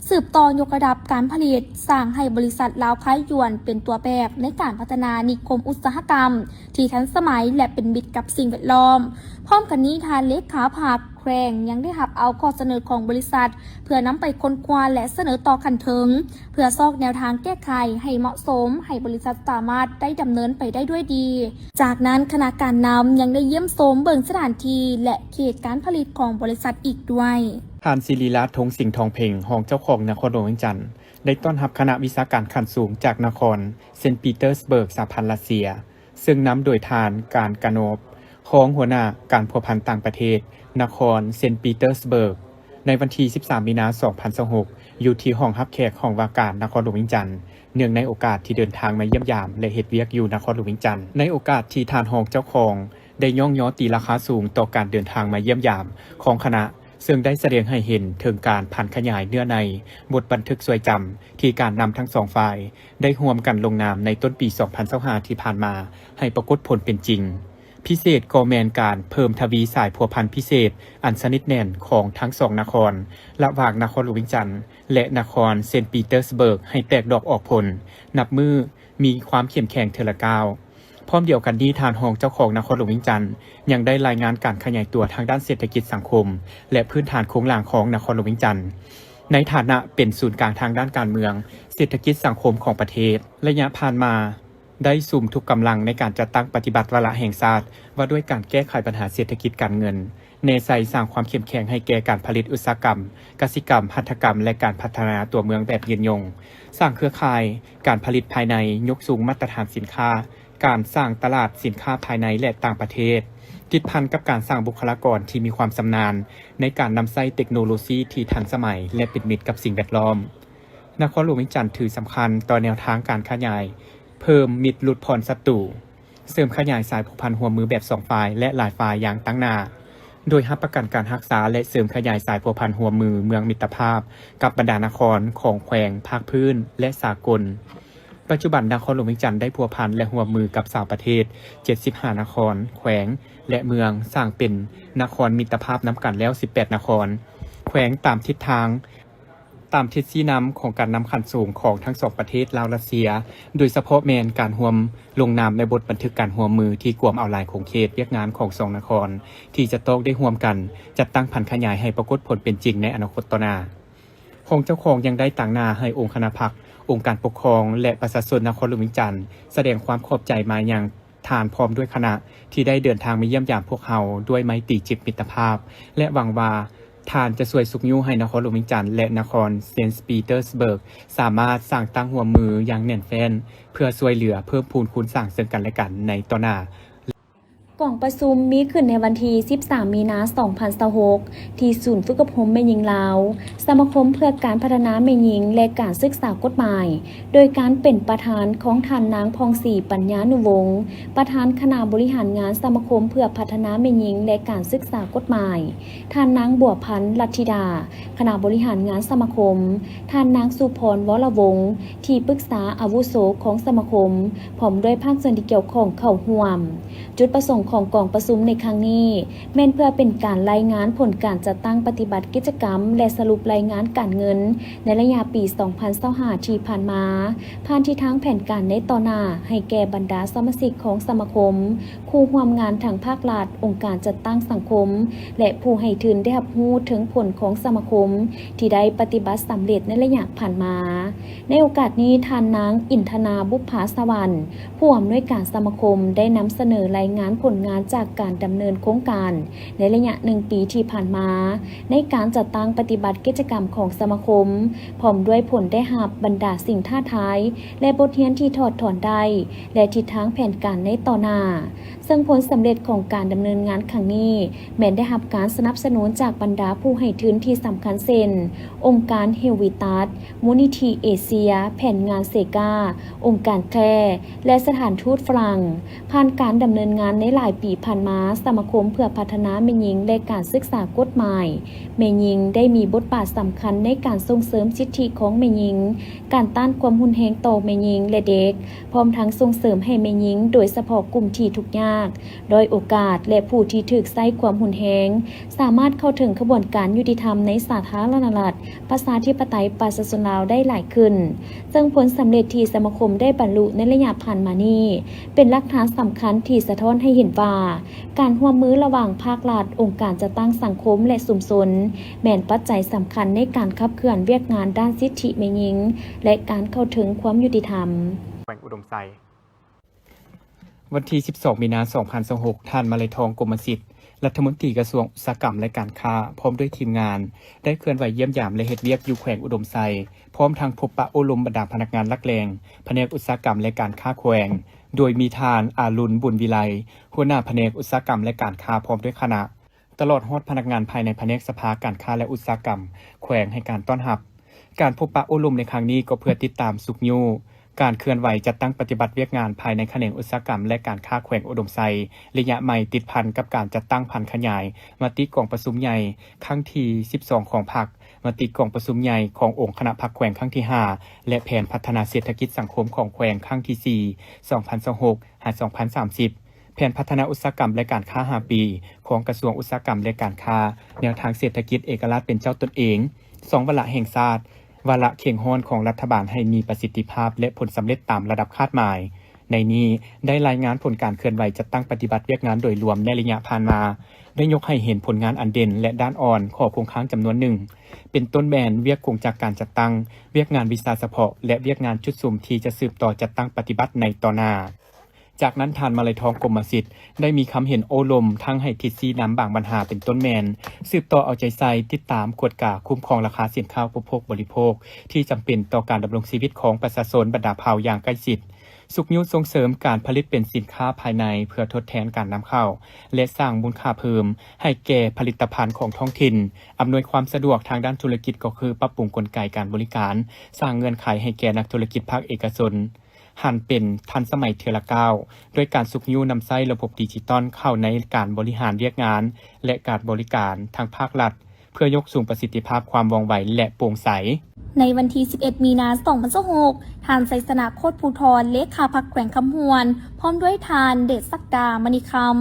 ສືບຕໍ່ຍົກລະດັບການຜະລິດ, ສ້າງໃຫ້ບໍລິສັດລາວຄ້າຍຢວນເປັນຕົວແບບໃນການພັດທະນານິຄົມອຸດສາຫະກຳ ທີ່ທັນສະໄໝ ແລະ ເປັນມິດກັບສິ່ງແວດລ້ອມ. ພ້ອມກັນນີ້, ທ່ານເລຂາພັກແຂວງຍັງໄດ້ຮັບເອົາຂໍ້ສະເໜີຂອງບໍລິສັດ ເພື່ອນຳໄປຄົ້ນຄວ້າ ແລະ ສະເໜີຕໍ່ຂັ້ນເທິງ ເພື່ອຊອກແນວທາງແກ້ໄຂໃຫ້ເໝາະສົມ, ໃຫ້ບໍລິສັດສາມາດໄດ້ດຳເນີນໄປໄດ້ດ້ວຍດີ. ຈາກນັ້ນ, ຄະນະການນຳຍັງໄດ້ຢ້ຽມຊົມເບິ່ງສະຖານທີ່ ແລະ ເຂດການຜະລິດຂອງບໍລິສັດອີກດ້ວຍ. ທ່ານ ສິລິລາດ ທົງສິງທອງເພັງ, ຮອງເຈົ້າຄອງນະຄອນຫຼວງວຽງຈັນ, ໄດ້ຕ້ອນຮັບຄະນະວິຊາການຂັ້ນສູງຈາກນະຄອນເຊນປີເຕີສເບີກ ສະຫະພັນລັດເຊຍ, ເຊິ່ງນຳໂດຍທ່ານ ການ ກາໂນບ ຮອງຫົວໜ້າການພົວພັນຕ່າງປະເທດ ນະຄອນເຊນປີເຕີສເບີກ ໃນວັນທີສິບສາມ ມີນາ ສອງພັນຊາວຫົກ ຢູ່ທີ່ຫ້ອງຮັບແຂກຫ້ອງວ່າການນະຄອນຫຼວງວຽງຈັນ, ເນື່ອງໃນໂອກາດທີ່ເດີນທາງມາຢ້ຽມຢາມ ແລະ ເຮັດວຽກຢູ່ນະຄອນຫຼວງວຽງຈັນ. ໃນໂອກາດທີ່ທ່ານຮອງເຈົ້າຄອງໄດ້ຍ້ອງຍໍຕີລາຄາສູງຕໍ່ການເດີນທາງມາຢ້ຽມຢາມຂອງຄະນະ, ເຊິ່ງໄດ້ສະແດງໃຫ້ເຫັນເຖິງການຜັນຂະຫຍາຍເນື້ອໃນບົດບັນທຶກຊ່ວຍຈຳ ທີ່ການນຳທັງສອງຝ່າຍໄດ້ຮ່ວມກັນລົງນາມໃນຕົ້ນປີສອງພັນຊາວຫ້າ ທີ່ຜ່ານມາ ໃຫ້ປາກົດຜົນເປັນຈິງ. ພິເສດກໍແມ່ນການເພີ່ມທະວີສາຍພົວພັນພິເສດອັນສະໜິດແໜ້ນຂອງທັງສອງນະຄອນ, ລະຫວ່າງນະຄອນຫຼວງວຽງຈັນ ແລະ ນະຄອນເຊນປີເຕີສເບີກ ໃຫ້ແຕກດອກອອກຜົນ, ນັບມື້ມີຄວາມເຂັ້ມແຂງເທື່ອລະກ້າວ. ພ້ອມດຽວກັນນີ້, ທ່ານຮອງເຈົ້າຄອງນະຄອນຫຼວງວຽງຈັນ ຍັງໄດ້ລາຍງານການຂະຫຍາຍຕົວທາງດ້ານເສດຖະກິດສັງຄົມ ແລະ ພື້ນຖານໂຄງລ່າງຂອງນະຄອນຫຼວງວຽງຈັນ ໃນຖານະເປັນສູນກາງທາງດ້ານການເມືອງ, ເສດຖະກິດ, ສັງຄົມຂອງປະເທດ. ໄລຍະຜ່ານມາ, ໄດ້ສຸມທຸກກຳລັງໃນການຈັດຕັ້ງປະຕິບັດວາລະແຫ່ງຊາດ ວ່າດ້ວຍການແກ້ໄຂບັນຫາເສດຖະກິດການເງິນ, ແນໃສ່ສ້າງຄວາມເຂັ້ມແຂງໃຫ້ແກ່ການຜະລິດອຸດສາຫະກຳ, ກະສິກຳ, ຫັດຖະກຳ ແລະ ການພັດທະນາຕົວເມືອງແບບຍືນຍົງ, ສ້າງເຄືອຂ່າຍການຜະລິດພາຍໃນ, ຍົກສູງມາດຕະຖານສິນຄ້າ, ການສ້າງຕະຫຼາດສິນຄ້າພາຍໃນ ແລະ ຕ່າງປະເທດ, ຕິດພັນກັບການສ້າງບຸກຄະລາກອນທີ່ມີຄວາມຊຳນານໃນການນຳໃຊ້ເຕັກໂນໂລຊີທີ່ທັນສະໄໝ ແລະ ເປັນມິດກັບສິ່ງແວດລ້ອມ. ນະຄອນຫຼວງວຽງຈັນຖືສຳຄັນຕໍ່ແນວທາງການຂະຫຍາຍ ເພີ່ມມິດຫຼຸດຜ່ອນສັດຕູ, ເສີມຂະຫຍາຍສາຍພົວພັນຮ່ວມມືແບບສອງຝ່າຍ ແລະ ຫຼາຍຝ່າຍຢ່າງຕັ້ງໜ້າ, ໂດຍຮັບປະກັນການຮັກສາ ແລະ ເສີມຂະຫຍາຍສາຍພົວພັນຮ່ວມມືເມືອງມິດຕະພາບກັບບັນດານະຄອນຂອງແຂວງພາກພື້ນ ແລະ ສາກົນ. ປັດຈຸບັນນະຄອນຫຼວງວຽງຈັນໄດ້ພົວພັນ ແລະ ຮ່ວມມືກັບຊາວປະເທດເຈັດສິບຫ້ານະຄອນ, ແຂວງ ແລະ ເມືອງ, ສ້າງເປັນນະຄອນມິດຕະພາບນຳກັນແລ້ວສິບແປດນະຄອນ, ແຂວງ, ຕາມທິດທາງ ຕາມທິດຊີ້ນຳຂອງການນຳຂັ້ນສູງຂອງທັງສອງປະເທດລາວ-ລັດເຊຍ, ໂດຍສະເພາະແມ່ນການຮ່ວມລົງນາມໃນບົດບັນທຶກການຮ່ວມມືທີ່ກວມເອົາຫຼາຍຂົງເຂດວຽກງານຂອງສອງນະຄອນ ທີ່ຈະຕ້ອງໄດ້ຮ່ວມກັນຈັດຕັ້ງຜັນຂະຫຍາຍໃຫ້ປາກົດຜົນເປັນຈິງໃນອະນາຄົດຕໍ່ໜ້າ. ຮອງເຈົ້າຄອງຍັງໄດ້ຕາງໜ້າໃຫ້ອົງຄະນະພັກ, ອົງການປົກຄອງ ແລະ ປະຊາຊົນນະຄອນຫຼວງວຽງຈັນ ສະແດງຄວາມຂອບໃຈມາຍັງ ທ່ານພ້ອມດ້ວຍຄະນະທີ່ໄດ້ເດີນທາງມາຢ້ຽມຢາມພວກເຮົາດ້ວຍໄມຕີຈິດມິດຕະພາບ ແລະ ຫວັງວ່າທ່ານຈະຊ່ວຍຊຸກຍູ້ໃຫ້ນະຄອນຫຼວງວຽງຈັນ ແລະ ນະຄອນເຊນສະປີເຕີສເບີກ ສາມາດສ້າງຕັ້ງຮ່ວມມືຢ່າງແໜ້ນແຟ້ນ ເພື່ອຊ່ວຍເຫຼືອເພີ່ມພູນຄູນສ້າງເຊິ່ງກັນ ແລະ ກັນໃນຕໍ່ໜ້າ. ກອງປະຊຸມມີຂຶ້ນໃນວັນທີສິບສາມ ມີນາ ສອງພັນຊາວຫົກ ທີ່ສູນຝຶກອົບຮົມແມ່ຍິງລາວ, ສະມາຄົມເພື່ອການພັດທະນາແມ່ຍິງ ແລະ ການສຶກສາກົດໝາຍ ໂດຍການເປັນປະທານຂອງທ່ານນາງ ຜ່ອງສີ ປັນຍານຸວົງ ປະທານຄະນະບໍລິຫານງານສະມາຄົມເພື່ອພັດທະນາແມ່ຍິງ ແລະ ການສຶກສາກົດໝາຍ, ທ່ານນາງ ບົວພັນ ລັດທິດາ ຄະນະບໍລິຫານງານສະມາຄົມ, ທ່ານນາງ ສຸພອນ ວໍລະວົງ ທີ່ປຶກສາອາວຸໂສຂອງສະມາຄົມ ພ້ອມດ້ວຍພາກສ່ວນທີ່ກ່ຽວຂ້ອງເຂົ້າຮ່ວມ. ຈຸດປະສົງຂອງກອງປະຊຸມໃນຄັ້ງນີ້ ແມ່ນເພື່ອເປັນການລາຍງານຜົນການຈັດຕັ້ງປະຕິບັດກິດຈະກຳ ແລະ ສະຫຼຸບລາຍງານການເງິນໃນໄລຍະປີສອງພັນຊາວຫ້າທີ່ຜ່ານມາ, ຜ່ານທິດທາງແຜນການໃນຕໍ່ໜ້າໃຫ້ແກ່ບັນດາສະມາຊິກຂອງສະມາຄົມ, ຄູ່ຮ່ວມງານທາງພາກລັດ, ອົງການຈັດຕັ້ງສັງຄົມ ແລະ ຜູ້ໃຫ້ທຶນໄດ້ຮັບຮູ້ເຖິງຜົນຂອງສະມາຄົມທີ່ໄດ້ປະຕິບັດສຳເລັດໃນໄລຍະຜ່ານມາ. ໃນໂອກາດນີ້, ທ່ານນາງ ອິນທະນາ ບຸບຜາສະຫວັນ ຜູ້ອຳນວຍການສະມາຄົມ ໄດ້ນຳສະເໜີລາຍງານຜົນງານຈາກການດຳເນີນໂຄງການໃນໄລຍະໜຶ່ງປີທີ່ຜ່ານມາ ໃນການຈັດຕັ້ງປະຕິບັດກິດຈະກຳຂອງສະມາຄົມ, ພ້ອມດ້ວຍຜົນໄດ້ຮັບ, ບັນດາສິ່ງທ້າທາຍ ແລະ ບົດຮຽນທີ່ຖອດຖອນໄດ້ ແລະ ທິດທາງແຜນການໃນຕໍ່ໜ້າ. ເຊິ່ງຜົນສຳເລັດຂອງການດຳເນີນງານຄັ້ງນີ້ ແມ່ນໄດ້ຮັບການສະໜັບສະໜູນຈາກບັນດາຜູ້ໃຫ້ທຶນທີ່ສຳຄັນເຊັ່ນ ອົງການເຮວວີຕັສ, ມູນນິທິເອເຊຍ, ແຜນງານເຊກາ, ອົງການແຄ ແລະ ສະຖານທູດຝຣັ່ງ. ຜ່ານການດຳເນີນງານໃນຫຼາຍປີຜ່ານມາ, ສະມາຄົມເພື່ອພັດທະນາແມ່ຍິງ ແລະ ການສຶກສາກົດໝາຍແມ່ຍິງ ໄດ້ມີບົດບາດສຳຄັນໃນການສົ່ງເສີມສິດທິຂອງແມ່ຍິງ, ການຕ້ານຄວາມຮຸນແຮງຕໍ່ແມ່ຍິງ ແລະ ເດັກ, ພ້ອມທັງສົ່ງເສີມໃຫ້ແມ່ຍິງ, ໂດຍສະເພາະກຸ່ມທີ່ທຸກຍາກ, ດ້ອຍໂອກາດ ແລະ ຜູ້ທີ່ຖືກໃຊ້ຄວາມຮຸນແຮງ ສາມາດເຂົ້າເຖິງຂະບວນການຍຸຕິທຳໃນສາທາລະນະລັດ ປະຊາທິປະໄຕປະຊາຊົນລາວໄດ້ຫຼາຍຂຶ້ນ. ເຊິ່ງຜົນສຳເລັດທີ່ສະມາຄົມໄດ້ບັນລຸໃນໄລຍະຜ່ານມານີ້ ເປັນຫຼັກຖານສຳຄັນທີ່ສະທ້ອນໃຫ້ເຫັນວ່າ ການຮ່ວມມືລະຫວ່າງພາກລັດ, ອົງການຈັດຕັ້ງສັງຄົມ ແລະ ຊຸມຊົນ ແມ່ນປັດໄຈສຳຄັນໃນການຂັບເຄື່ອນວຽກງານດ້ານສິດທິແມ່ຍິງ ແລະ ການເຂົ້າເຖິງຄວາມຍຸຕິທຳ. ແຂວງອຸດົມໄຊ. ວັນທີສິບສອງ ມີນາ ສອງພັນຊາວຫົກ, ທ່ານ ມາໄລທອງ ກົມມະສິດ ລັດຖະມົນຕີກະຊວງອຸດສາຫະກຳ ແລະ ການຄ້າ ພ້ອມດ້ວຍທີມງານ ໄດ້ເຄື່ອນໄຫວຢ້ຽມຢາມ ແລະ ເຮັດວຽກຢູ່ແຂວງອຸດົມໄຊ, ພ້ອມທັງພົບປະໂອ້ລົມບັນດາພະນັກງານຫຼັກແຫຼ່ງ ພະແນກອຸດສາຫະກຳ ແລະ ການຄ້າແຂວງ, ໂດຍມີທ່ານ ອາລຸນ ບຸນວິໄລ ຫົວໜ້າພະແນກອຸດສາຫະກຳ ແລະ ການຄ້າ ພ້ອມດ້ວຍຄະນະ, ຕະຫຼອດຮອດພະນັກງານພາຍໃນພະແນກສະພາການຄ້າ ແລະ ອຸດສາຫະກຳແຂວງໃຫ້ການຕ້ອນຮັບ. ການພົບປະໂອ້ລົມໃນຄັ້ງນີ້ກໍເພື່ອຕິດຕາມຊຸກຍູ້ການເຄື່ອນໄຫວຈັດຕັ້ງປະຕິບັດວຽກງານພາຍໃນຂະແໜງອຸດສາຫະກຳ ແລະ ການຄ້າແຂວງອຸດົມໄຊ ໄລຍະໃໝ່ ຕິດພັນກັບການຈັດຕັ້ງຜັນຂະຫຍາຍມະຕິກອງປະຊຸມໃຫຍ່ຄັ້ງທີສິບສອງຂອງພັກ, ມະຕິກອງປະຊຸມໃຫຍ່ຂອງອົງຄະນະພັກແຂວງຄັ້ງທີຫ້າ ແລະ ແຜນພັດທະນາເສດຖະກິດສັງຄົມຂອງແຂວງຄັ້ງທີສີ່ ສອງພັນຊາວຫົກ ຫາ ສອງພັນສາມສິບ, ແຜນພັດທະນາອຸດສາຫະກຳ ແລະ ການຄ້າຫ້າປີຂອງກະຊວງອຸດສາຫະກຳ ແລະ ການຄ້າ, ແນວທາງເສດຖະກິດເອກະລາດເປັນເຈົ້າຕົນເອງ, ສອງວາລະແຫ່ງຊາດ, ວາລະເຄັ່ງຮ້ອນຂອງລັດຖະບານໃຫ້ມີປະສິດທິພາບ ແລະ ຜົນສຳເລັດຕາມລະດັບຄາດໝາຍ. ໃນນີ້ໄດ້ລາຍງານຜົນການເຄື່ອນໄຫວຈັດຕັ້ງປະຕິບັດວຽກງານໂດຍລວມໃນໄລຍະຜ່ານມາ, ໄດ້ຍົກໃຫ້ເຫັນຜົນງານອັນເດັ່ນ ແລະ ດ້ານອ່ອນ, ຂໍ້ຄົງຄ້າງຈຳນວນໜຶ່ງ, ເປັນຕົ້ນແມ່ນວຽກກົງຈັກການຈັດຕັ້ງ, ວຽກງານວິຊາສະເພາະ ແລະ ວຽກງານຈຸດສຸມທີ່ຈະສືບຕໍ່ຈັດຕັ້ງປະຕິບັດໃນຕໍ່ໜ້າ. ຈາກນັ້ນ, ທ່ານ ມາໄລທອງ ກົມມະສິດ ໄດ້ມີຄຳເຫັນໂອ້ລົມ ທັງໃຫ້ທິດຊີ້ນຳບາງບັນຫາ ເປັນຕົ້ນແມ່ນ ສືບຕໍ່ເອົາໃຈໃສ່, ຕິດຕາມ, ກວດກາ, ຄຸ້ມຄອງລາຄາສິນຄ້າອຸປະໂພກບໍລິໂພກ ທີ່ຈຳເປັນຕໍ່ການດຳລົງຊີວິດຂອງປະຊາຊົນບັນດາເຜົ່າຢ່າງໃກ້ຊິດ, ຊຸກຍູ້ສົ່ງເສີມການຜະລິດເປັນສິນຄ້າພາຍໃນ ເພື່ອທົດແທນການນຳເຂົ້າ ແລະ ສ້າງມູນຄ່າເພີ່ມໃຫ້ແກ່ຜະລິດຕະພັນຂອງທ້ອງຖິ່ນ, ອຳນວຍຄວາມສະດວກທາງດ້ານທຸລະກິດ ກໍຄືປັບປຸງກົນໄກການບໍລິການ, ສ້າງເງື່ອນໄຂໃຫ້ແກ່ນັກທຸລະກິດພາກເອກະຊົນ, ຫັນເປັນທັນສະໄໝເທື່ອລະກ້າວ, ດ້ວຍການຊຸກຍູ້ນຳໃຊ້ລະບົບດິຈິຕອນເຂົ້າໃນການບໍລິຫານວຽກງານ ແລະ ການບໍລິການທາງພາກລັດ, ເພື່ອຍົກສູງປະສິດທິພາບຄວາມວ່ອງໄວ ແລະ ໂປ່ງໃສ. ໃນວັນທີສິບເອັດ ມີນາ ສອງພັນຊາວຫົກ ທ່ານ ໄຊຊະນະ ໂຄດພູທອນ ເລຂາພັກແຂວງຄຳມ່ວນ ພ້ອມດ້ວຍທ່ານ ເດດສັກດາ ມະນີຄຳ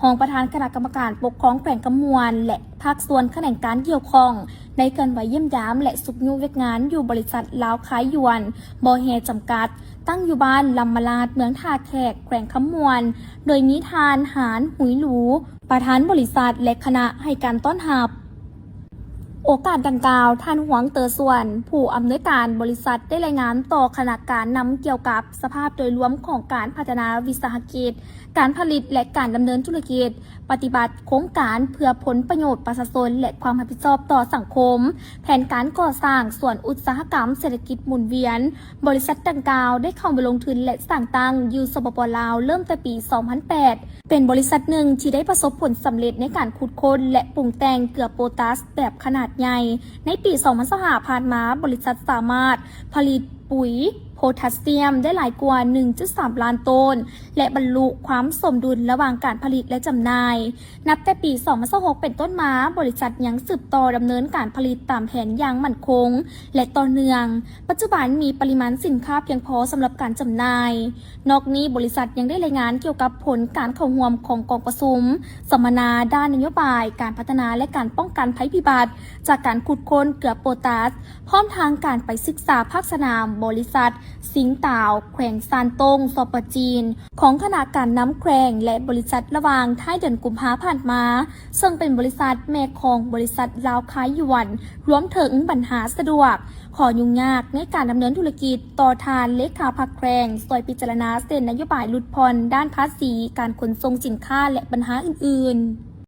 ຮອງປະທານຄະນະກຳມະການປົກຄອງແຂວງຄຳມ່ວນ ແລະ ພາກສ່ວນຂະແໜງການກ່ຽວຂ້ອງ ໄດ້ເຄື່ອນໄຫວຢ້ຽມຢາມ ແລະ ຊຸກຍູ້ວຽກງານຢູ່ບໍລິສັດລາວຄາຍຢວນ ບໍ່ແຮ່ ຈຳກັດ ຕັ້ງຢູ່ບ້ານລຳມະລາດ ເມືອງທ່າແຂກ ແຂວງຄຳມ່ວນ, ໂດຍມີທ່ານ ຫານ ຫຸຍຫຼູ ປະທານບໍລິສັດ ແລະ ຄະນະໃຫ້ການຕ້ອນຮັບ. ໂອກາດດັ່ງກ່າວ, ທ່ານ ຫວງ ເຕີຊວນ ຜູ້ອຳນວຍການບໍລິສັດ ໄດ້ລາຍງານຕໍ່ຄະນະການນຳກ່ຽວກັບສະພາບໂດຍລວມຂອງການພັດທະນາວິສາຫະກິດ, ການຜະລິດ ແລະ ການດຳເນີນທຸລະກິດ, ປະຕິບັດໂຄງການເພື່ອຜົນປະໂຫຍດປະຊາຊົນ ແລະ ຄວາມຮັບຜິດຊອບຕໍ່ສັງຄົມ, ແຜນການກໍ່ສ້າງສວນອຸດສາຫະກຳເສດຖະກິດໝູນວຽນ. ບໍລິສັດດັ່ງກ່າວໄດ້ເຂົ້າມາລົງທຶນ ແລະ ສ້າງຕັ້ງຢູ່ ສປປ ລາວ ເລີ່ມແຕ່ປີ ສອງພັນແປດ, ເປັນບໍລິສັດໜຶ່ງທີ່ໄດ້ປະສົບຜົນສຳເລັດໃນການຂຸດຄົ້ນ ແລະ ປຸງແຕ່ງເກືອໂປຕາສແບບຂະໜາດໃຫຍ່. ໃນປີ ສອງພັນຊາວຫ້າ ຜ່ານມາ, ບໍລິສັດສາມາດຜະລິດປຸຍໂພແທດສຽມໄດ້ຫຼາຍກວ່າ ໜຶ່ງຈຸດສາມ ລ້ານໂຕນ ແລະ ບັນລຸຄວາມສົມດຸນລະຫວ່າງການຜະລິດ ແລະ ຈຳໜ່າຍ. ນັບແຕ່ປີ ສອງພັນຊາວຫົກ ເປັນຕົ້ນມາ, ບໍລິສັດຍັງສືບຕໍ່ດຳເນີນການຜະລິດຕາມແຜນຢ່າງໝັ້ນຄົງ ແລະ ຕໍ່ເນື່ອງ. ປັດຈຸບັນມີປະລິມານສິນຄ້າພຽງພໍສຳລັບການຈຳໜ່າຍ. ນອກນີ້, ບໍລິສັດຍັງໄດ້ລາຍງານກ່ຽວກັບຜົນການເຂົ້າຮ່ວມຂອງກອງປະຊຸມສຳມະນາດ້ານນະໂຍບາຍການພັດທະນາ ແລະ ການປ້ອງກັນໄພພິບັດ ຈາກການຂຸດຄົ້ນເກືອໂປຕາສ, ພ້ອມທາງການໄປສຶກສາພາກສະໜາມບໍລິສັດຊິງຕາວ ແຂວງຊານຕົງ ສປ ຈີນ ຂອງຄະນະການນຳແຂວງ ແລະ ບໍລິສັດ ລະຫວ່າງທ້າຍເດືອນກຸມພາຜ່ານມາ, ເຊິ່ງເປັນບໍລິສັດແມ່ຂອງບໍລິສັດລາວຄາຍຢວນ, ລວມເຖິງບັນຫາສະດວກ, ຂໍ້ຫຍຸ້ງຍາກໃນການດຳເນີນທຸລະກິດ, ຕໍ່ທ່ານເລຂາພັກແຂວງຊ່ວຍພິຈາລະນາເຊັ່ນນະໂຍບາຍຫຼຸດຜ່ອນດ້ານພາສີ, ການຂົນສົ່ງສິນຄ້າ ແລະ ບັນຫາອື່ນໆ.